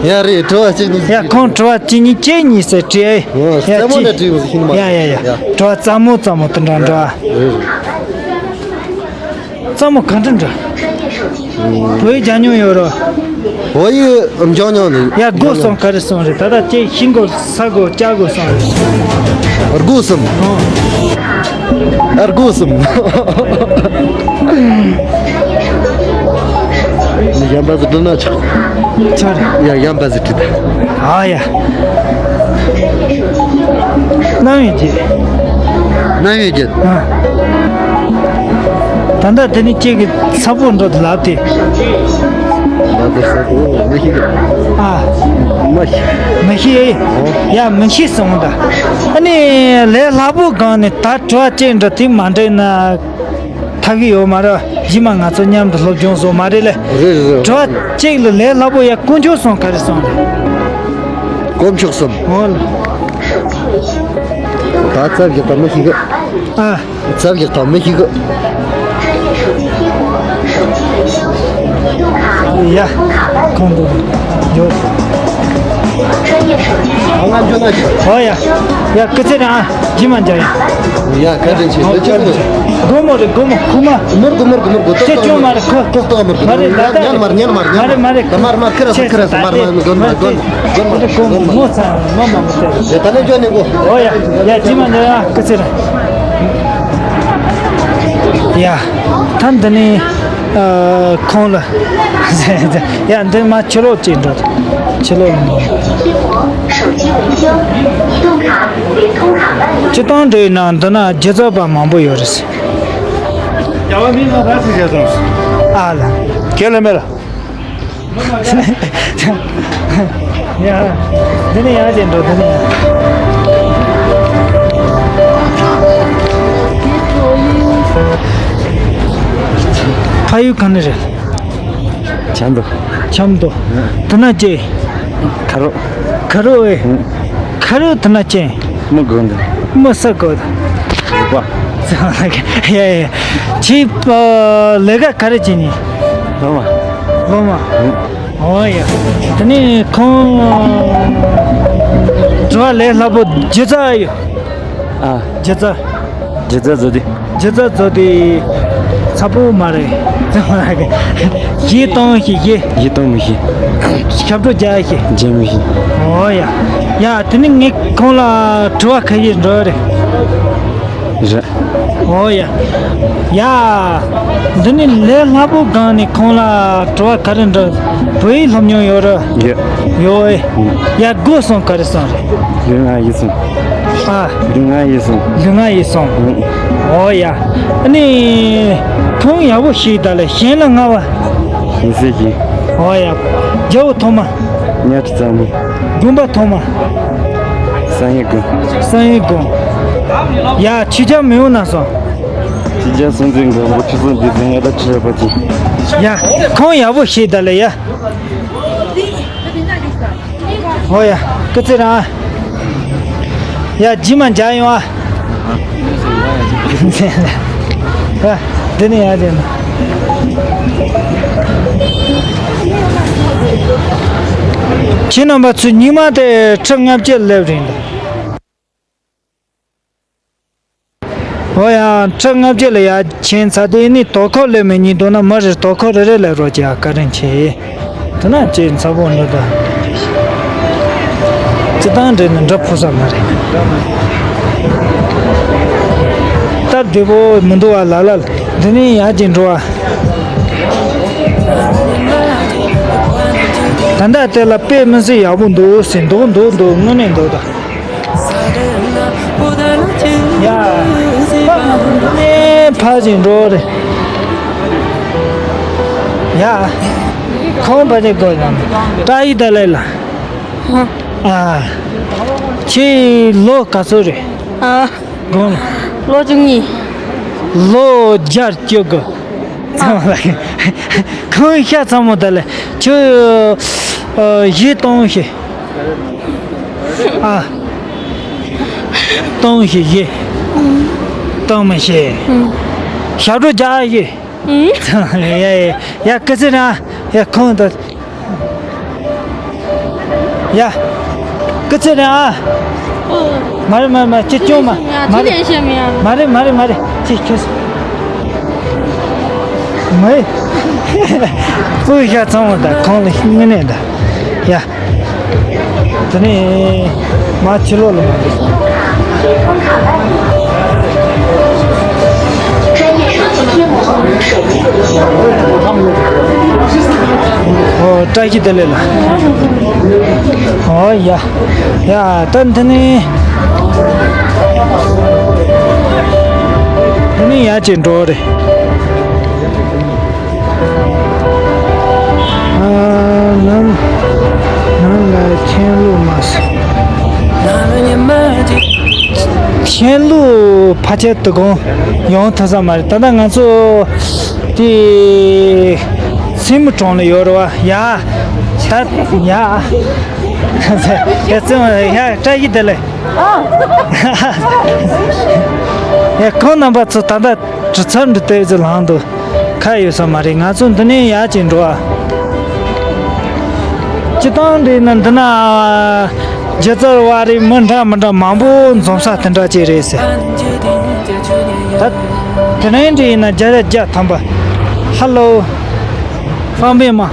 ཡ་རེད། དྲི་བ་གཅིག་གཉིས། ཡ་ཁོང་དྲི་བ་གཅིག་གཉིས་གཅིག་གཉིས་ཟེར་དྲིས། ཡ་རྩེད་མོ་གཅིག་འདྲ་དྲིས་ཡོང་ཟེར་ཤེས་ནི་མ་ཡ་ཡ་ཡ། ཡ། དྲི་བ་རྩེད་མོ་རྩེད་མོ་དེ་འདྲ་འདྲ། རེད་རེད། རྩེད་མོ་ག་འདྲ་འདྲ། བོད་ཡིག་སྦྱང་མྱོང་ཡོད་རོ། བོད་ཡིག་སྦྱང་མྱོང་ནི། ཡ་སྒོ་གསུམ་ག་རེ་གསུམ་རེད། ད་ལྟ་ཅིག་ཤིང་སྒོ་ས་སྒོ་ལྕགས་སྒོ་གསུམ་རེད། སྒོ་གསུམ། ཨོ། ཨ་སྒོ་གསུམ། ནི་ཡམ་པ་ཟི་འགྲོ་ན་ཆོག་ཆོག་རེད། ཡ་ཡམ་པ་ཟི་འགྲོ་ད། ཨ་ཡ། རྣམ་གཡེང་བྱེད། རྣམ་གཡེང་བྱེད། ཨ། ད་ལྟ་དེ་ནི་ཁྱེད་ཀྱི་ཚ་པོ་འགྲོ་དུ་ལབ་སྟེ། ལབ་དུ་ས་དུ་མི་ཤེས་གི། ཨ། མ་ཤེས། མི་ཤེས། ཨོ། ཡ་མི་ཤེས་སོང་ད། ཨ་ནི་ལས་སླ་པོ་སྒང་ནས་ད་དྲི་བ་ཅན་འདྲ་དེ་མ་འདྲེས་ན། ཐབས་ཀྱི་ཡོད་མ་རེད། རྗེས་མ་ང་ཚོ་མཉམ་དུ་སློབ་སྦྱོང་སོང་མ་རེད་ལེ། རེད་རེད་རེད། དྲི་བ་གཅིག་ལ་ལས་སླ་པོ་ཡ་དཀོན་མཆོག་གསུམ་ག་རེ་གསུམ་རེད། དཀོན་མཆོག་གསུམ། འོ་ལ། ད་རྩ་བཞག་ད་མི་ཤེས་གི། ཨ། རྩ་བཞག་ད་མི་ཤེས་གི། ཡ། ཁོང་དུ་ཡོད། ཨ་ང་འཇོན་ན་ཤི། ཨོ་ཡ། ཡ་སྐུ་ཚེ་རིང་ཨ། རྗེས་མ་མཇལ་ཡ། ཡ་ག་དྲན་ཆེ་འདི་ཆེ་གི། སྒོར་མོ་རེད་སྒོར་མོ་ཁུག་མ། མུར་གི་མུར་གི་མུར་གི། ཏོག་ཏོག་མུར་གི། མ་རེད་ད་ད། མར་མར་ཉན་མར་ཉན་མར་ཉན། མ་རེད་མ་རེད། མར་མར་ཁིར་ཁིར་མར་མར་གོན་མར་གོན་མར་གོན་མར་གོན་མར། ངོ་ཚ་མ་མ་མ་ཚ། ཡ་ད་ནི་འཇོན་ནི་གོ། ཨོ་ཡ་ཡ་རྗེས་མ་མཇལ་ཡ་སྐུ་ཚེ་རིང་། ཡ་ད་འདི་ནི། ཨ། ཁོང་ལ། ཡ་འདི་མ་ཕྱི་ལོགས་ཅིག་འགྲོ། ཕྱི་ལོགས་ལ་འགྲོ། སྤྱི་བཏང་འགྲོ་ཡི་ན་འདི་ན་སྒྱུ་རྩལ་པ་མང་པོ་ཡོད་རེད། རྒྱ་བ་མི་ང་ར་ཚིག་བྱས་སོང་། ཨ་ལ། ཁས་ལེན་མེད་ལ། ཡ། འདི་ནས་ཡར་ཅིག་འགྲོ། འདི་ནས་ཡར། ཕ་ཡུལ་ག་ནས་རེད། ཆབ་མདོ། ཆབ་མདོ། དེ་ན་ཅི། ཁ་རོག་ཁ་རོག་ཨེ། ཁ་རོག་དེ་ན་ཅི། མི་དགོས་འདི། མི་ས་དགོས། རུ་པ། ཡ་ཡ། ཁྱེད་ལས་ཀ་ག་རེ་བྱེད་ནི། སློབ་མ། སློབ་མ། ཨོ་ཡ། དེ་ནས་ཁོང་དྲི་བ་ལས་སླ་པོ་སྒྱུ་རྩལ་ཡོད། ཨ། སྒྱུ་རྩལ། སྒྱུ་རྩལ་བཟོ་དུས། སྒྱུ་རྩལ་བཟོ་དུས་ཚ་པོ་མ་རེད། གཞས་གཏོང་ཤེས་ཀྱི། གཞས་གཏོང་མི་ཤེས། ཞབས་བྲོ་རྒྱག་ཤེས། རྒྱག་མི་ཤེས། ཨོ་ཡ། ཡ་དེ་ནི་ངས་ཁོང་ལ་དྲི་བ་ཁ་ཤས་འགྲོ་རེད། རེད། ཨོ་ཡ། ཡ། འདི་ནི་ལས་སླ་པོ་སྒང་ནས་ཁོང་ལ་དྲི་བ་ག་རེ་འདྲི། བོད་ཡིག་སློབ་མྱོང་ཡོད་རེད། ཡོད། ཡོད་ཨེ། ཡ་སྒོ་གསུམ་ག་རེ་གསུམ་རེད། ལུས་ངག་ཡིད་གསུམ། ཨ། ལུས་ངག་ཡིད་གསུམ། ལུས་ངག་ཡིད་གསུམ། ཨོ་ཡ། ཨ་ནི། ཁོང་ཡག་པོ་ཤེས་ད་ལས་གཞན་ལ་ངར་བ། ཡིན་ཟེར་གྱིས། ཨོ་ཡ། རྒྱལ་པོ་ཐོག་མ། གཉའ་ཁྲི་གཙང་མ། དགོན་པ་ཐོག་མ། བསམ་ཡས་དགོན། བསམ་ཡས་དགོན། ཡ་ཆོས་རྒྱལ་མེས་དབོན་རྣམ་གསུམ། ཆོས་རྒྱལ་སྲོང་བཙན་སྒམ་པོ། ཁྲི་སྲོང་ལྡེ་བཙན། མངའ་བདག་ཁྲི་རལ་པ་ཅན། ཡ་ཁོང་ཡག་པོ་ཤེས་ད་ལས་ཡ། ཨོ་ཡ། སྐུ་ཚེ་རིང་ཨ། ཡ་རྗེས་མ་མཇལ་ཡོང་ཨ། ཡ་འདི་ནས་ཡར་ཅིག་ན། ཁྱེད་རྣམ་པ་ཚོས་ཉི་མ་དེ་ཁྲི་ལྔ་བཅུ་སླེབས་རེད་འདུག་ཨོ་ཡ། ཁྲི་ལྔ་བཅུ་ལ་ཡར་ཕྱིན་ཚར་དུས་ནི་དོ་ཁུར་ལས་མི་གཉིས་འདུག་ན་མི་རེར་དོ་ཁུར་རེ་རེ་ལས་རོགས་ཀྱི་ཨ། བཀའ་དྲིན་ཆེ། དེ་ན་ཅིག་འཚབ་པོ་འདུག་ད། སྤྱི་བཏང་འདྲེ་ནི་འདྲ་ཕོ་ས་མ་རེད། སྟབས་བདེ་པོ་མི་འདུག་བ། ལ་ལ་འདི་ནས་ཡར་གྱི་འགྲོ་བ། ད་ལྟ་དེ་ལ་དཔེ་མི་སྲིད་ཡག་པོ་འདུག་ཟེར། འདུག་འདུག་འདུག་དངོས་གནས་འདུག་ད། ཡ། ཕར་ཕར་ཅིག་འགྲོ་རེ། ཡ། ཁོང་ཕར་ཅིག་འགྲོ་ཡང་། བཀྲ་ཤིས་བདེ་ལེགས་ལ། ཨ། ཁྱེད་ལོ་ག་ཚོད་རེད། ཨ། དགོངས། ལོ་བཅུ་གཉིས། ལོ་བརྒྱད་ཅུ་དགུ། ཚང་མ་ལ་ཁོང་ཤ་ཚ་མོ་ད་ལ་ཁྱོད། ཨ། གཞས་གཏོང་ཤེས། ཨ། གཏོང་ཤེས་གཞས། གཏོང་མི་ཤེས། ཞབས་བྲོ་རྒྱག་ཤེས། ཡ་ཡ་ཡ། སྐུ་ཚེ་རིང་། ཡ། ཁོང་ད། ཡ། སྐུ་ཚེ་རིང་ཨ། མ་རེད་མ་རེད་མ་རེད། ཁྱེད་སྐྱོན་མ། མ་རེད། མ་རེད་མ་རེད་མ་རེད། ཁྱེད་ཁྱེད། མ་རེད། སྤུ་ཤ་ཚང་བ་ད་ཁོང་ལ་དངོས་གནས་ད། ཡ། དེ་ནས་མ་ཕྱི་ལོགས་ལ་མ་འགྲོ། ཨོ། བཀྲ་ཤིས་བདེ་ལེགས་ལ། ཨོ་ཡ། ཡ། ད་འདི་ནས་འདི་ནས་ཡར་ཅིག་འགྲོ་རེད། ཨ། ནམ། ནམ་ལ་མཁྱེན་ལུགས་མ་ཟེར། མཁྱེན་ལུགས་ཕལ་ཆེར་དོ་དགོང་ཡོང་ཐུབ་ས་མ་རེད། ད་ལྟ་ང་ཚོ་དེ་མཚན་མོ་གྲོང་ལ་ཡོད་རེད་བ། ཡ། ད་ཡ། ཡ། བཙུན་མ་ཡ། བཀྲ་ཤིས་བདེ་ལེགས། ཡ། ཁོང་རྣམ་པ་ཚོ་ད་ལྟ་གྲི་ཚར་འདི་ལྟའི་ཚོ་ལངས་འདུག་ཁ་ཡོད་ས་མ་རེད། ང་ཚོ་འདི་ནས་ཡར་ཅིག་འགྲོ་ཨ། སྤྱི་བཏང་འདི་ན་འདི་ན་སྒྱུ་རྩལ་བ་རེད། མི་འདྲ་མི་འདྲ་མང་པོ་འཛོམས་ས་དེ་འདྲ་ཅིག་རེད་ཟེར། ད་དེ་རིང་འདི་ཡིན་ན་བརྒྱ་ཆ་བརྒྱ་ཐམ་པ། ཧ་ལོ། 方便吗？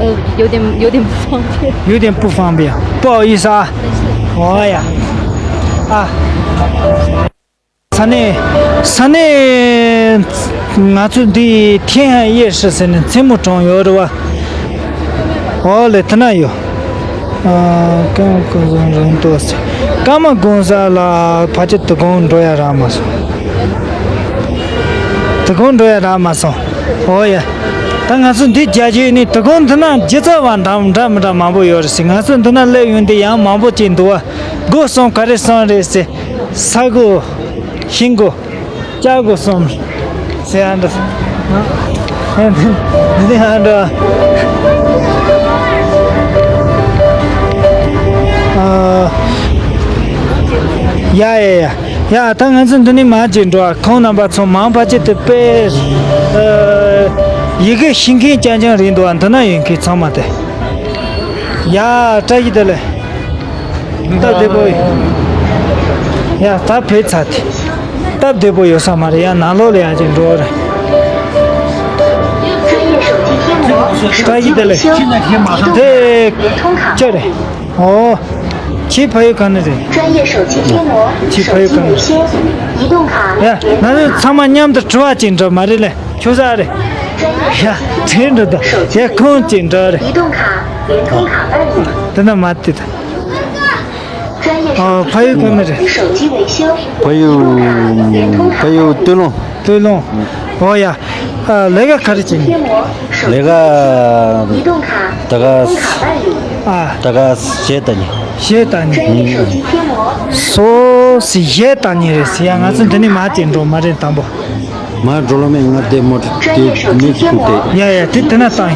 呃，有点有点不方便。 有点不方便，不好意思啊。 ཨོ་ཡ། ཨ། ས་གནས། ས་གནས། ང་ཚོ་འདི་天海夜市ཟེར་ནས་མཚན་མོ་གྲོང་ཡོད་རེད་བ། ཨོ་ལེ། དེ་ན་ཡོད། ཨ། ཀརྨ་ཀུན་བཟང་རིང་ཏོག་ཟེར། ཀརྨ་ཀུན་བཟང་ལ་ཕལ་ཆེར་དོ་དགོང་འགྲོ་ཡ་རག་མ་སོང་། དོ་དགོང་འགྲོ་ཡ་རག་མ་སོང་། ཨོ་ཡ། ད་ང་ཚོ་འདི་རྒྱ་ཆེ་ནི་དོ་དགོང་འདི་ན་སྒྱུ་རྩལ་བ་འདྲ་འདྲ་མི་འདྲ་མང་པོ་ཡོད་རེད་ཟེར། ང་ཚོ་འདི་ན་སླེབས་ཡོང་དུས་ཡང་མང་པོ་ཅིག་འདུག་བ། སྒོ་གསུམ་ག་རེ་གསུམ་རེད་ཟེར། ས་སྒོ། ཤིང་སྒོ། ལྕགས་སྒོ་གསུམ་ཟེར་ཡ་འདི། འདི་ཡང་འདྲ། ཨ། ཡ་ཡ་ཡ། ཡ། ད་ང་ཚོ་འདི་ནས་མར་ཅིག་འགྲོ་ཨ། ཁོང་རྣམ་པ་ཚོ་མང་ཕལ་ཆེར་དེ་དཔེ། ཨ། ཡི་གེ་ཤེས་མཁན་རྐྱང་རྐྱང་རེད་འདུག་ཨ། འདི་ན་ཡོད་མཁན་ཚང་མ་དེ། ཡ། བཀྲ་ཤིས་བདེ་ལེགས། སྟབས་བདེ་པོ་ཡོད། ཡ། ད་བུད་ཚར་དེ། སྟབས་བདེ་པོ་ཡོད་ས་མ་རེད། ཡ། ནང་ལོགས་ལ་ཡ་ཅིག་འགྲོ་རེད། བཀྲ་ཤིས་བདེ་ལེགས། དེ་ཅི་རེད། ཨོ། ཁྱེད་ཕ་ཡུལ་ག་ནས་རེད། 专业手机贴膜， ཁྱེད་ཕ་ཡུལ་ག་ནས། 移动卡。 ཡ། ང་ཚོ་ཚང་མ་མཉམ་དུ་དྲི་བ་ཅིག་འདྲི། མ་རེད་ལེ། ཁྱོད་ས་རེད། ཡ། དྲི་འདྲི་ད། ཡ། ཁོང་ཅིག་འདྲི་རེད། 移动卡、联通卡办理། དེ་ན་མ་དེ་ད། 专业手机贴膜， ཨ། ཕ་ཡུལ་ག་ནས་རེད། 手机维修， ཕ་ཡུལ། 移动卡、联通卡办理། ཕ་ཡུལ་སྟོད་ལུང་། སྟོད་ལུང་། ཨོ་ཡ། ཨ། ལས་ཀ་ག་རེ་བྱེད་ནི། ལས་ཀ་ད་ག་ཨ། ད་ག་གཞས་བཏང་ནི། གཞས་བཏང་ནི། སོ་སི་གཞས་བཏང་ནི་རེད་ཟེར་ཡ། ང་ཚོ་འདི་ནས་མར་ཅིག་འགྲོ། མ་རེད་དང་པོ། མར་འགྲོ་ལོ་མེད། ང་དེ་མོ་དེ་མིག་སུ་དེ། ཡ་ཡ། དེ་དེ་ན་བཏང་།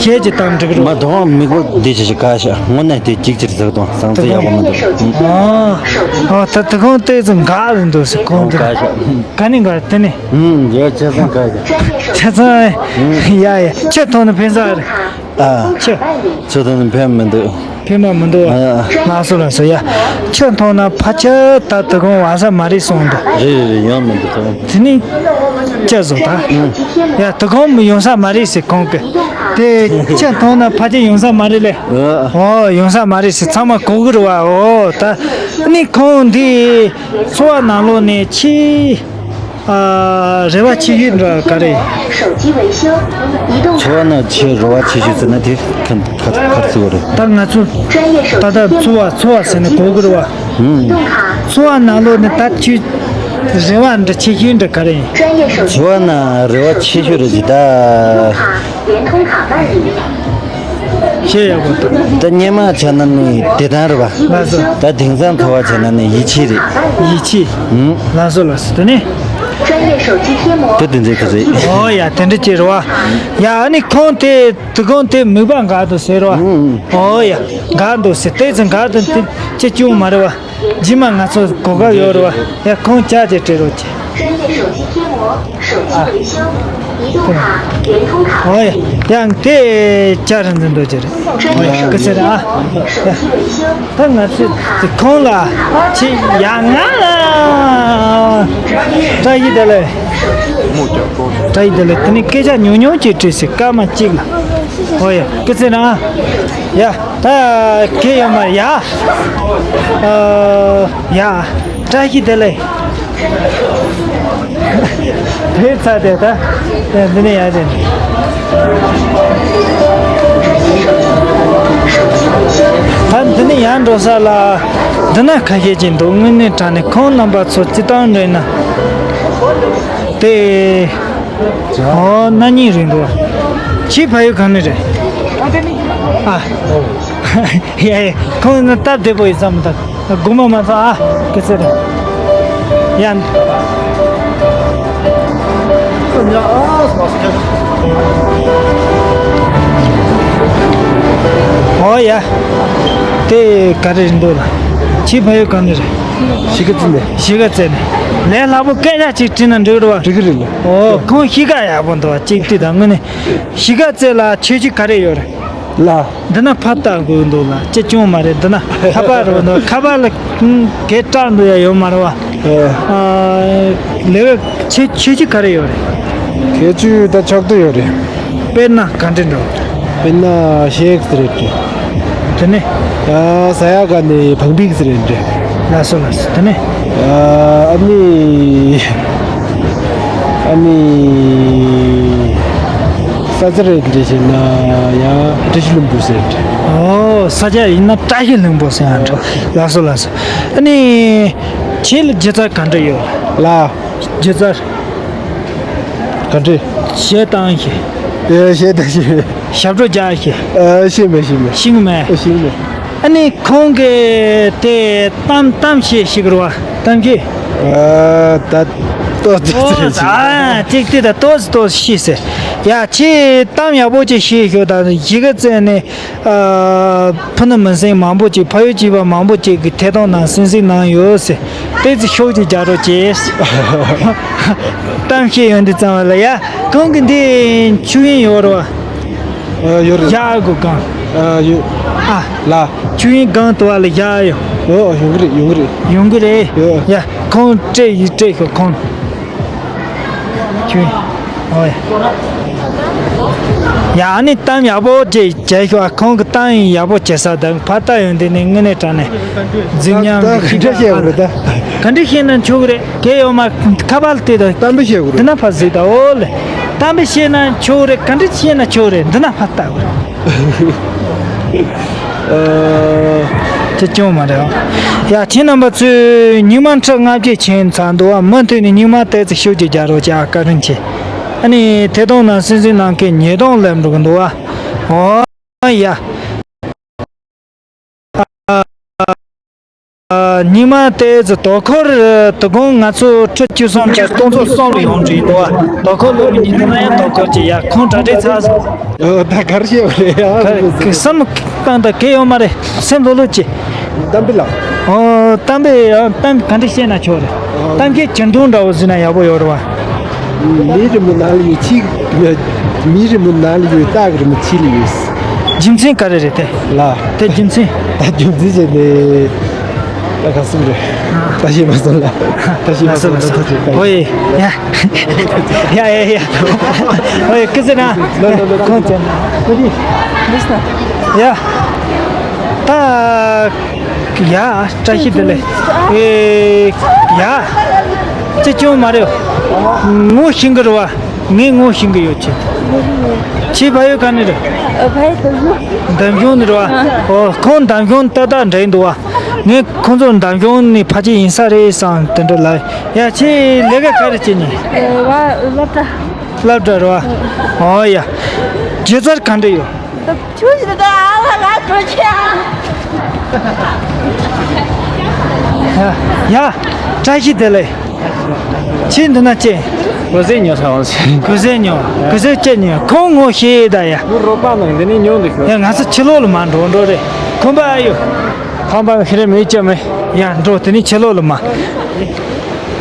ཞེས་ཀྱི་བཏང་འགྲིག་རོགས། མ་དོ་མིག་པོ་འདི་ཆེ་ཆེ་ཀ་ཤ་དངོས་གནས་དེ་གཅིག་ཅིག་ཟག་དང་སང་ཚེ་ཡག་པོ་མི་འདུག་ཨ་ཨ། ད་དེ་གང་ལྟས་ཚུལ་འགག་ལ་འདུག་ཟེར་གང་དེ་ཀ་ཤ་ག་ནས་འགག་དེ་ནས། ཨུམ་ཡ་ཆེ་ཚང་ཀ་ཤ་ཆེ་ཚང་། ཡ་ཡ། ཁྱེད་ཐོག་ནས་ཕན་ས་རེད། ཨ། ཁྱེད་ཚོ་དང་ཕན་མི་འདུག་ཕན་མ་མི་འདུག་ཨ། ལགས་སོ་ལགས་སོ། ཡ། ཁྱོད་མཐོང་ན་ཕ་ཁྱེད་ད་དུ་གང་བ་ས་མ་རེད་སོང་འདུག་རེད་རེད་རེད། ཡོང་མི་འདུག་ད་དེ་ནི་ཁྱེད་བཟོ་ད། ཡ། དུ་གང་མི་ཡོང་ས་མ་རེད་ཟེར་གང་གི། དེ་ཁྱེད་མཐོང་ན་ཕ་ཁྱེད་ཡོང་ས་མ་རེད་ལེ། ཨ། ཨོ་ཡོང་ས་མ་རེད་ཟེར་ཚང་མ་གོ་གི་རེད་བ། ཨོ་ད་ནི་གང་འདི་འཚོ་བ་ནང་ལོགས་ནས་ཆེས། ཨ། རེ་བ་ཆེ་ཤོས་འདྲ་ག་རེ། འཚོ་བ་ན་ཆེས་རེ་བ་ཆེ་ཤོས་ཟེར་ན་དེ་ག་ག་ག་རེ་ཟེར་བ་རེད། ད་ང་ཚོ་ད་ལྟ་འཚོ་བ་འཚོ་བ་ཟེར་ནས་གོ་གི་རེད་བ། ཨུམ། འཚོ་བ་ནང་ལོགས་ནས་ད་ཆེས་རེ་བ་འདྲ་ཆེ་ཤོས་འདྲ་ག་རེ། འཚོ་བ་ན་རེ་བ་ཆེ་ཤོས་རེད་ཅེ་ད། ཤེས་ཡག་པོ་འདུག་ད་སྔོན་མ་བྱས་ན་ནི་བདེ་ཐང་རེད་པ། ལགས་སོ། ད་དེང་སང་འཚོ་བ་བྱས་ན་ནི་ཡིད་ཆེས་རེད། ཡིད་ཆེས། ཨུམ། ལགས་སོ་ལགས་སོ། དེ་ནས། ད་དེ་འདྲ་གི་རེད། ཨོ་ཡ། དེ་འདྲ་ཅིག་རེད་བ། ཡ། ཨ་ནི་ཁོང་དེ་དུ་ཁོང་དེ་མིག་པ་འགག་འདུག་ཟེར་བ། ཨུམ། ཨོ་ཡ། འགག་འདུག་ཟེར། དེ་ཚོ་འགག་འདུག་དེ་ཅི་བྱུང་མ་རེད་བ། རྗེས་མ་ང་ཚོ་གོ་སྐབས་ཡོད་རེད་བ། ཡ། ཁོང་ཅག་ཅེས་སྤྲད་རོགས་གྱིས། ཨ། ཨོ་ཡ། ཡང་དེ་ཅག་རང་འཛིན་འདོད་ཀྱི་རེད། ཨོ་ཡ། སྐུ་ཚེ་རིང་ཨ། ཡ། ད་ང་ཚོས་དེ་ཁོང་ལ་ཅི་ཡ་ང་ལ་བཀྲ་ཤིས་བདེ་ལེགས། བཀྲ་ཤིས་བདེ་ལེགས། དེ་ནི་སྐད་ཆ་ཉུང་ཉུང་ཅིག་དྲིས་ཟེར། སྐར་མ་གཅིག་ལ། ཨོ་ཡ། སྐུ་ཚེ་རིང་ཨ། ཡ། ད་གལ་ཡོད་མ་རེད་ཡ། ཨ། ཡ། བཀྲ་ཤིས་བདེ་ལེགས། ཕེབས་ཚར་ཏེ་ད་འདི་ནས་ཡར་ཅན། ད་འདི་ནས་ཡར་འགྲོ་ས་ལ་འདི་ན་ཁ་ཤས་ཅིག་འདུག་དངོས་གནས་དྲང་གནས་ཁོང་རྣམ་པ་ཚོ་སྤྱི་བཏང་འདྲ་ན་དེ། ཨོ། ན་ནིང་རེད་འདུག་ཁྱེད་ཕ་ཡུལ་གང་ནས་རེད། ཨ། ཡ་ཡ། ཁོང་ནི་སྟབས་བདེ་པོ་ཡིན་བསམ་ད། དགོངས་པ་མ་ཚོམས་ཨ། སྐུ་ཚེ་རིང་། ཡ། ཨོ་ཡ། དེ་ག་རེ་རེད་འདུག་ལ། ཁྱེད་ཕ་ཡུལ་གང་ནས་རེད། གཞིས་ཀ་རྩེ་ནས། གཞིས་ཀ་རྩེ་ནས། ལས་སླ་པོ་སྐད་ཆ་ཅིག་དྲིས་ན་འགྲིག་རེད་བ། འགྲིག་གི་རེད་ལ། ཨོ། ཁོང་གཤིས་ཀ་ཡག་པོ་འདུག་བ། གཅིག་དུས་དང་དངོས་གནས། གཞིས་ཀ་རྩེ་ལ་ཆོས་བརྒྱུད་ག་རེ་ཡོད་རེད། ལ། འདི་ན་ཕ་ལྟ་དགོས་འདུག་ལ། ཅི་བྱུང་མ་རེད། འདི་ན་ཁ་པར་རེད་འདུག་ཁ་པར་ལ་གེ་སྐྲག་འདུག་ཡ་ཡོད་མ་རེད་བ། ཨ། ལས་ཀ་ཆེ་ཆེ་ཆེ་ག་རེ་ཡོད་རེད། ཁྱད་ཆོས་ད་ཕྱོགས་བསྡུས་ཡོད་རེད། དཔེར་ན་ག་འདྲ་འདྲ། དཔེར་ན་ཤེག་ཟེར་རེད། དེ་ནས། ཨ། ས་ཡ་ག་ནས་བང་པིག་ཟེར་རེད། ལགས་སོ་ལགས་སོ། དེ་ནས། ཨ་ནི། ཨ་ནི། ས་ཆ་རེད་འདྲ་བྱས་ན་ཡང་བཀྲ་ཤིས་ལྷུན་པོ་ཟེར་འདྲ། ཨོ། ས་ཆ་ཡིན་ན་བཀྲ་ཤིས་ལྷུན་པོ་ཟེར་ཡང་འདྲ། ལགས་སོ་ལགས་སོ། ཨ་ནི། ཁྱེད་ལ་སྒྱུ་རྩལ་ག་འདྲ་ཡོད། ལ། སྒྱུ་རྩལ། ག་འདྲ། གཞས་བཏང་ཤེས། ཨེ། གཞས་བཏང་ཤེས། ཞབས་བྲོ་རྒྱག་ཤེས། ཨ། ཤེས་མེད་ཤེས་མེད། ཤེས་མེད། ཤེས་མེད། ཨ་ནི་ཁོང་གིས་དེ་གཏམ་གཏམ་བཤད་ཤེས་ཀྱི་རེད་བ། གཏམ་བཤད། ཨ། ད་ཏོག་ཙི་ཨོ། ཙི་རེད། ཨ། ཅིག་དེ་ད་ཏོག་ཙི་ཏོག་ཙི་ཤེས་ཟེར། ཡ། ཁྱེད་གཏམ་ཡག་པོ་ཅིག་བཤད་ཤོག་ད་གཞིས་ཀ་རྩེ་ནས། ཨ། ཕུ་ནུ་མིང་སྲིང་མང་པོ་ཅིག་ཕ་ཡུལ་གཅིག་པ་མང་པོ་ཅིག་གིས་ཐད་གཏོང་ནང་གསན་གཟིགས་གནང་ཡོད་ཟེར། ཏོག་ཙི་ཤུགས་ཅིག་རྒྱག་རོགས་བྱས། གཏམ་བཤད་ཡོང་དུས་ཙམ་པ་ལ། ཡ། གང་གི་འདི་ཆུ་ཡིན་ཡོད་རེད་བ། ཨ། ཡོད་རེད། ཡག་གོ་གང་། ཨ། ཡོད། ཨ། ལ། ཆུ་ཡིན་གང་དུ་བ་ལ་ཡག་ཡོད། ཨོ། ཡོང་གི་རེད། ཡོང་གི་རེད། ཡོང་གི་རེད། ཡོད། ཡ། ཁོང་སྤྲད་ཡིན། སྤྲད་ཤོག་ཁོང་། ཁྱོད། ཨོ་ཡ། ཡ། ཨ་ནི་གཏམ་ཡག་པོ་ཅིག་བྱས་ཤོག་ཨ། ཁོང་གི་གཏམ་ཡིན་ཡག་པོ་བྱེད་ས་དང་ཕར་ལྟ་ཡོང་དུས་ནས་དངོས་གནས་དྲང་གནས་རྫིག་ཉམས་ད་ག་འདྲ་བཤད་དགོས་རེད་ད། ག་འདྲ་བཤད་ན་ཆོག་གི་རེད། གལ་ཡོད་མ་ཁ་པར་དེ་དང་གཏམ་དཔེ་བཤད་དགོས་རེད། འདི་ན་ཕར་གཟིགས་དང་། ཨོ་ལེ། གཏམ་དཔེ་བཤད་ན་ཆོག་གི་རེད། ག་འདྲ་བཤད་ན་ཆོག་གི་རེད། འདི་ན་ཕར་ལྟ་དགོས་རེད། ཨ། དེ་སྐྱོན་མ་རེད། ཨ། ཡ། ཁྱེད་རྣམ་པ་ཚོས་སྙིང་མ་ཁྲི་ལྔ་བརྒྱ་ཕྱིན་ཚར་འདུག་ཨ། མུ་མཐུད་ནས་སྙིང་མ་ཏོག་ཙི་ཤུགས་ཀྱིས་རྒྱག་རོགས་བྱ། བཀའ་དྲིན་ཆེ། ཨ་ནི་ཐད་གཏོང་ནང་གསན་གཟིགས་གནང་མཁན་ཉིས་སྟོང་སླེབས་འགྲོ་གི་འདུག་ཨ། ཨོ་ཡ། ཉི་མ་དེ་ཚོ་དོ་ཁུར་དུ་གོང་ང་ཚོ་ཁྲི་བཅུ་གསུམ་གྱི་སྟོང་ཚོ་གསུམ་ལ་ཡོང་གི་འདུག་དོ་ཁུར་ལོ་མི་ཉིན་དུ་ན་ཡང་དོ་ཁུར་གྱི་ཡ་ཁོང་གྲ་སྒྲིག་ཚར་སོང་། ཨོ། ད་ག་རེ་བཤད་པ་རེད་ཡ། ག་གི་བསམ་གང་ད་གེ་ཡོད་མ་རེད། སེམས་ལྷོད་ལྷོད་བྱེད། གཏམ་དཔེ་ལ། ཨོ། གཏམ་དཔེ་ཨ། གཏམ་ག་འདྲ་བཤད་ན་ཆོག་རེད། གཏམ་གྱི་ཅི་འདུག་འདྲ་བོ་ཟིན་ན་ཡག་པོ་ཡོད་རེད་བ། མི་རི་མོ་ནང་ལ་ཡོད་ཕྱི། མི་རི་མོ་ནང་ལ་ཡོད། སྟག་རི་མོ་ཕྱི་ལ་ཡོད། རྒྱུ་མཚན་ག་རེ་རེད་དེ། ལ། དེ་རྒྱུ་མཚན། ད་རྒྱུ་མཚན་བྱས་ནས་ད་ག་སུ་རེད། ད་ཤེས་མ་སོང་ལ། ད་ཤེས་མ་སོང་ལ། ད་ཤེས་མ་སོང་། ཨོ་ཡེ། ཡ། ཡ་ཡ་ཡ། ཨོ་ཡེ། ཀི་ཟེར་ན། ལོ་ལོ་ལོ། ཁོང་ཚོ་ན། ཨོ་ཡེ། ཡ། ད། ཡ། བཀྲ་ཤིས་བདེ་ལེགས། ཨེ། ཡ། ཅི་ཅུང་མ་རེད། ངོ་ཤེས་གི་རེད་བ། ངས་ངོ་ཤེས་གི་ཡོད་ཆེ། ཁྱེད་ཕ་ཡུལ་ག་ནས་རེད། ཨ། ཕ་ཡུལ་འདམ་གཞུང་། འདམ་གཞུང་ནས་རེད་བ། ཨོ། ཁོང་འདམ་གཞུང་ཏག་ཏག་འདྲ་ཡིན་འདུག་བ། ངས་ཁོང་ཚོ་འདམ་གཞུང་ནས་ཕལ་ཆེར་ཡིན་ས་རེད་བསམ་དེ་འདྲ་ལབ། ཡ། ཁྱེད་ལས་ཀ་ག་རེ་བྱེད་ནི། ཨ། བ། སློབ་གྲྭ། སློབ་གྲྭ་རེད་བ། ཨོ་ཡ། སྒྱུ་རྩལ་ག་འདྲ་ཡོད། ཆུ་ཞིག་ད་ཨ་ལ་ལ་འགྲོ་ཆེ། ཡ། བཀྲ་ཤིས་བདེ་ལེགས། ཁྱེད་འདི་ན་ཅི། གོས་ཟས་ཉོ་ས་འོང་ཟེར། གོས་ཟས་ཉོ། གོས་ཟས་ཅི་ཉོ། ཁོང་ངོ་ཤེས་ད་ཡ། ངའི་རོགས་པ་ནང་འདི་ནས་ཉོ་འདུག་ཤོག་ཡ། ང་ཚོ་ཕྱི་ལོགས་ལ་མ་འགྲོ་འགྲོ་རེད། ཁོམ་པ་ཨ་ཡོད། ཁོམ་པ་ཁེ་རེ་མེད་ཅི་མེད། ཡ། འགྲོ། དེ་ནས་ཕྱི་ལོགས་ལ་མ།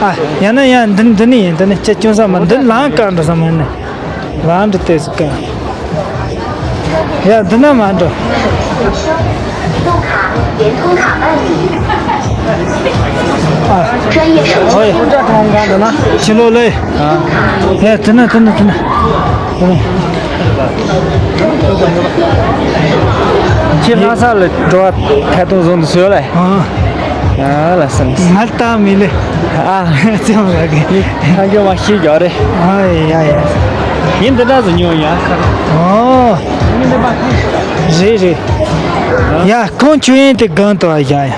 ཨ། ཡང་ན་ཡང་འདི་འདི་ནས་ཡིན། འདི་ནས་ཅི་ཅུང་ས་མ། འདི་ལམ་བཀག་འགྲོ་ས་མ་ནི། ལམ་འདི་ལྟས་སུ་བཀག་ཡ། འདི་ན་མ་འགྲོ། ཨ། ཨོ་ཡ། ཕྱི་ལོགས་ལ། ཡ། དེ་ན་དེ་ན་དེ་ན། དེ་ན། ཁྱེད་ལྷ་ས་ལ་འགྲོ་བ་ཐད་གཏོང་བཟོ་འདི་བཟོས་ལ། ཨ། ཨ་ལ་སང་། ང་ལྟ་མི་ལེ། ཨ། ཙམ་ར་གི། ཁ་འགྱོ་མ་ཤེས་རྒྱུ་རེད། ཨ་ཡ་ཡ། ཡིན་འདི་འདྲ་ཟིག་ཉོ་ཡ། ཨོ། རེད་རེད། ཡ། ཁོང་ཆུ་ཡན་དེ་གང་དུ་ཨ་ཡ་ཡ།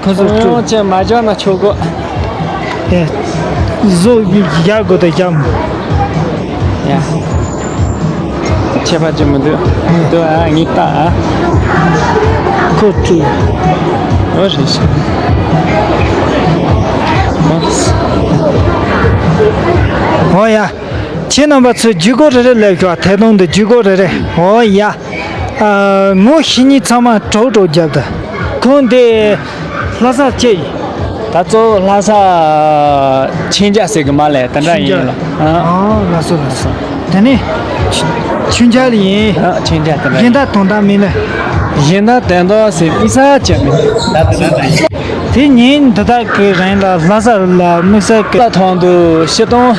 ཁོ་ཚོ་ཁོང་ཅན་མ་བྱ་ན་ཆོག་གོ། ཨེ། བཟོ་ཡག་དགོས་དེ་ཡག་མོ། ཡ། ཁྱད་པར་ཅི་མི་འདུག་འདུག་ཨ། ངས་ལྟ་ཨ། ཁོ་ཚོས། ཨོ་རེད་ཤག་ཨོ་ཡ། ཁྱེད་རྣམ་པ་ཚོས་བརྒྱུད་སྐུར་རེ་རེ་ལེབ་ཤོག་ཐད་གཏོང་འདི་བརྒྱུད་སྐུར་རེ་རེ། ཨོ་ཡ། ཨ། ངོ་ཤེས་མཁན་ཚང་མ་གྲོགས་གྲོགས་རྒྱབ་དང་། ཁོང་འདི་ལྷ་ས་ཅི་ཡིན། ད་གཙོ་བོ་ལྷ་ས་མཁྱེན་རྒྱ་ཟེར་གི་མ་ལས་དེ་འདྲ་ཡིན་ལ། ཨ། ཨ། ལགས་སོ་ལགས་སོ། དེ་ནས་མཁྱེན་རྒྱ་ལ་ཡིན། ཨ། མཁྱེན་རྒྱ་དེ་འདྲ་ཡིན། གཞན་དག་དོན་དག་མིན་ལ། གཞན་དག་དོན་དག་ཟེར་དམིགས་བསལ་ཅི་མིན། ད་དེ་འདྲ་ཡིན། དེ་ཉིན་འདི་དག་གི་རིང་ལ་ལྷ་ས་ལ་དམིགས་བསལ་གི་ལ་ཐང་དུ་ཕྱི་གཏོང་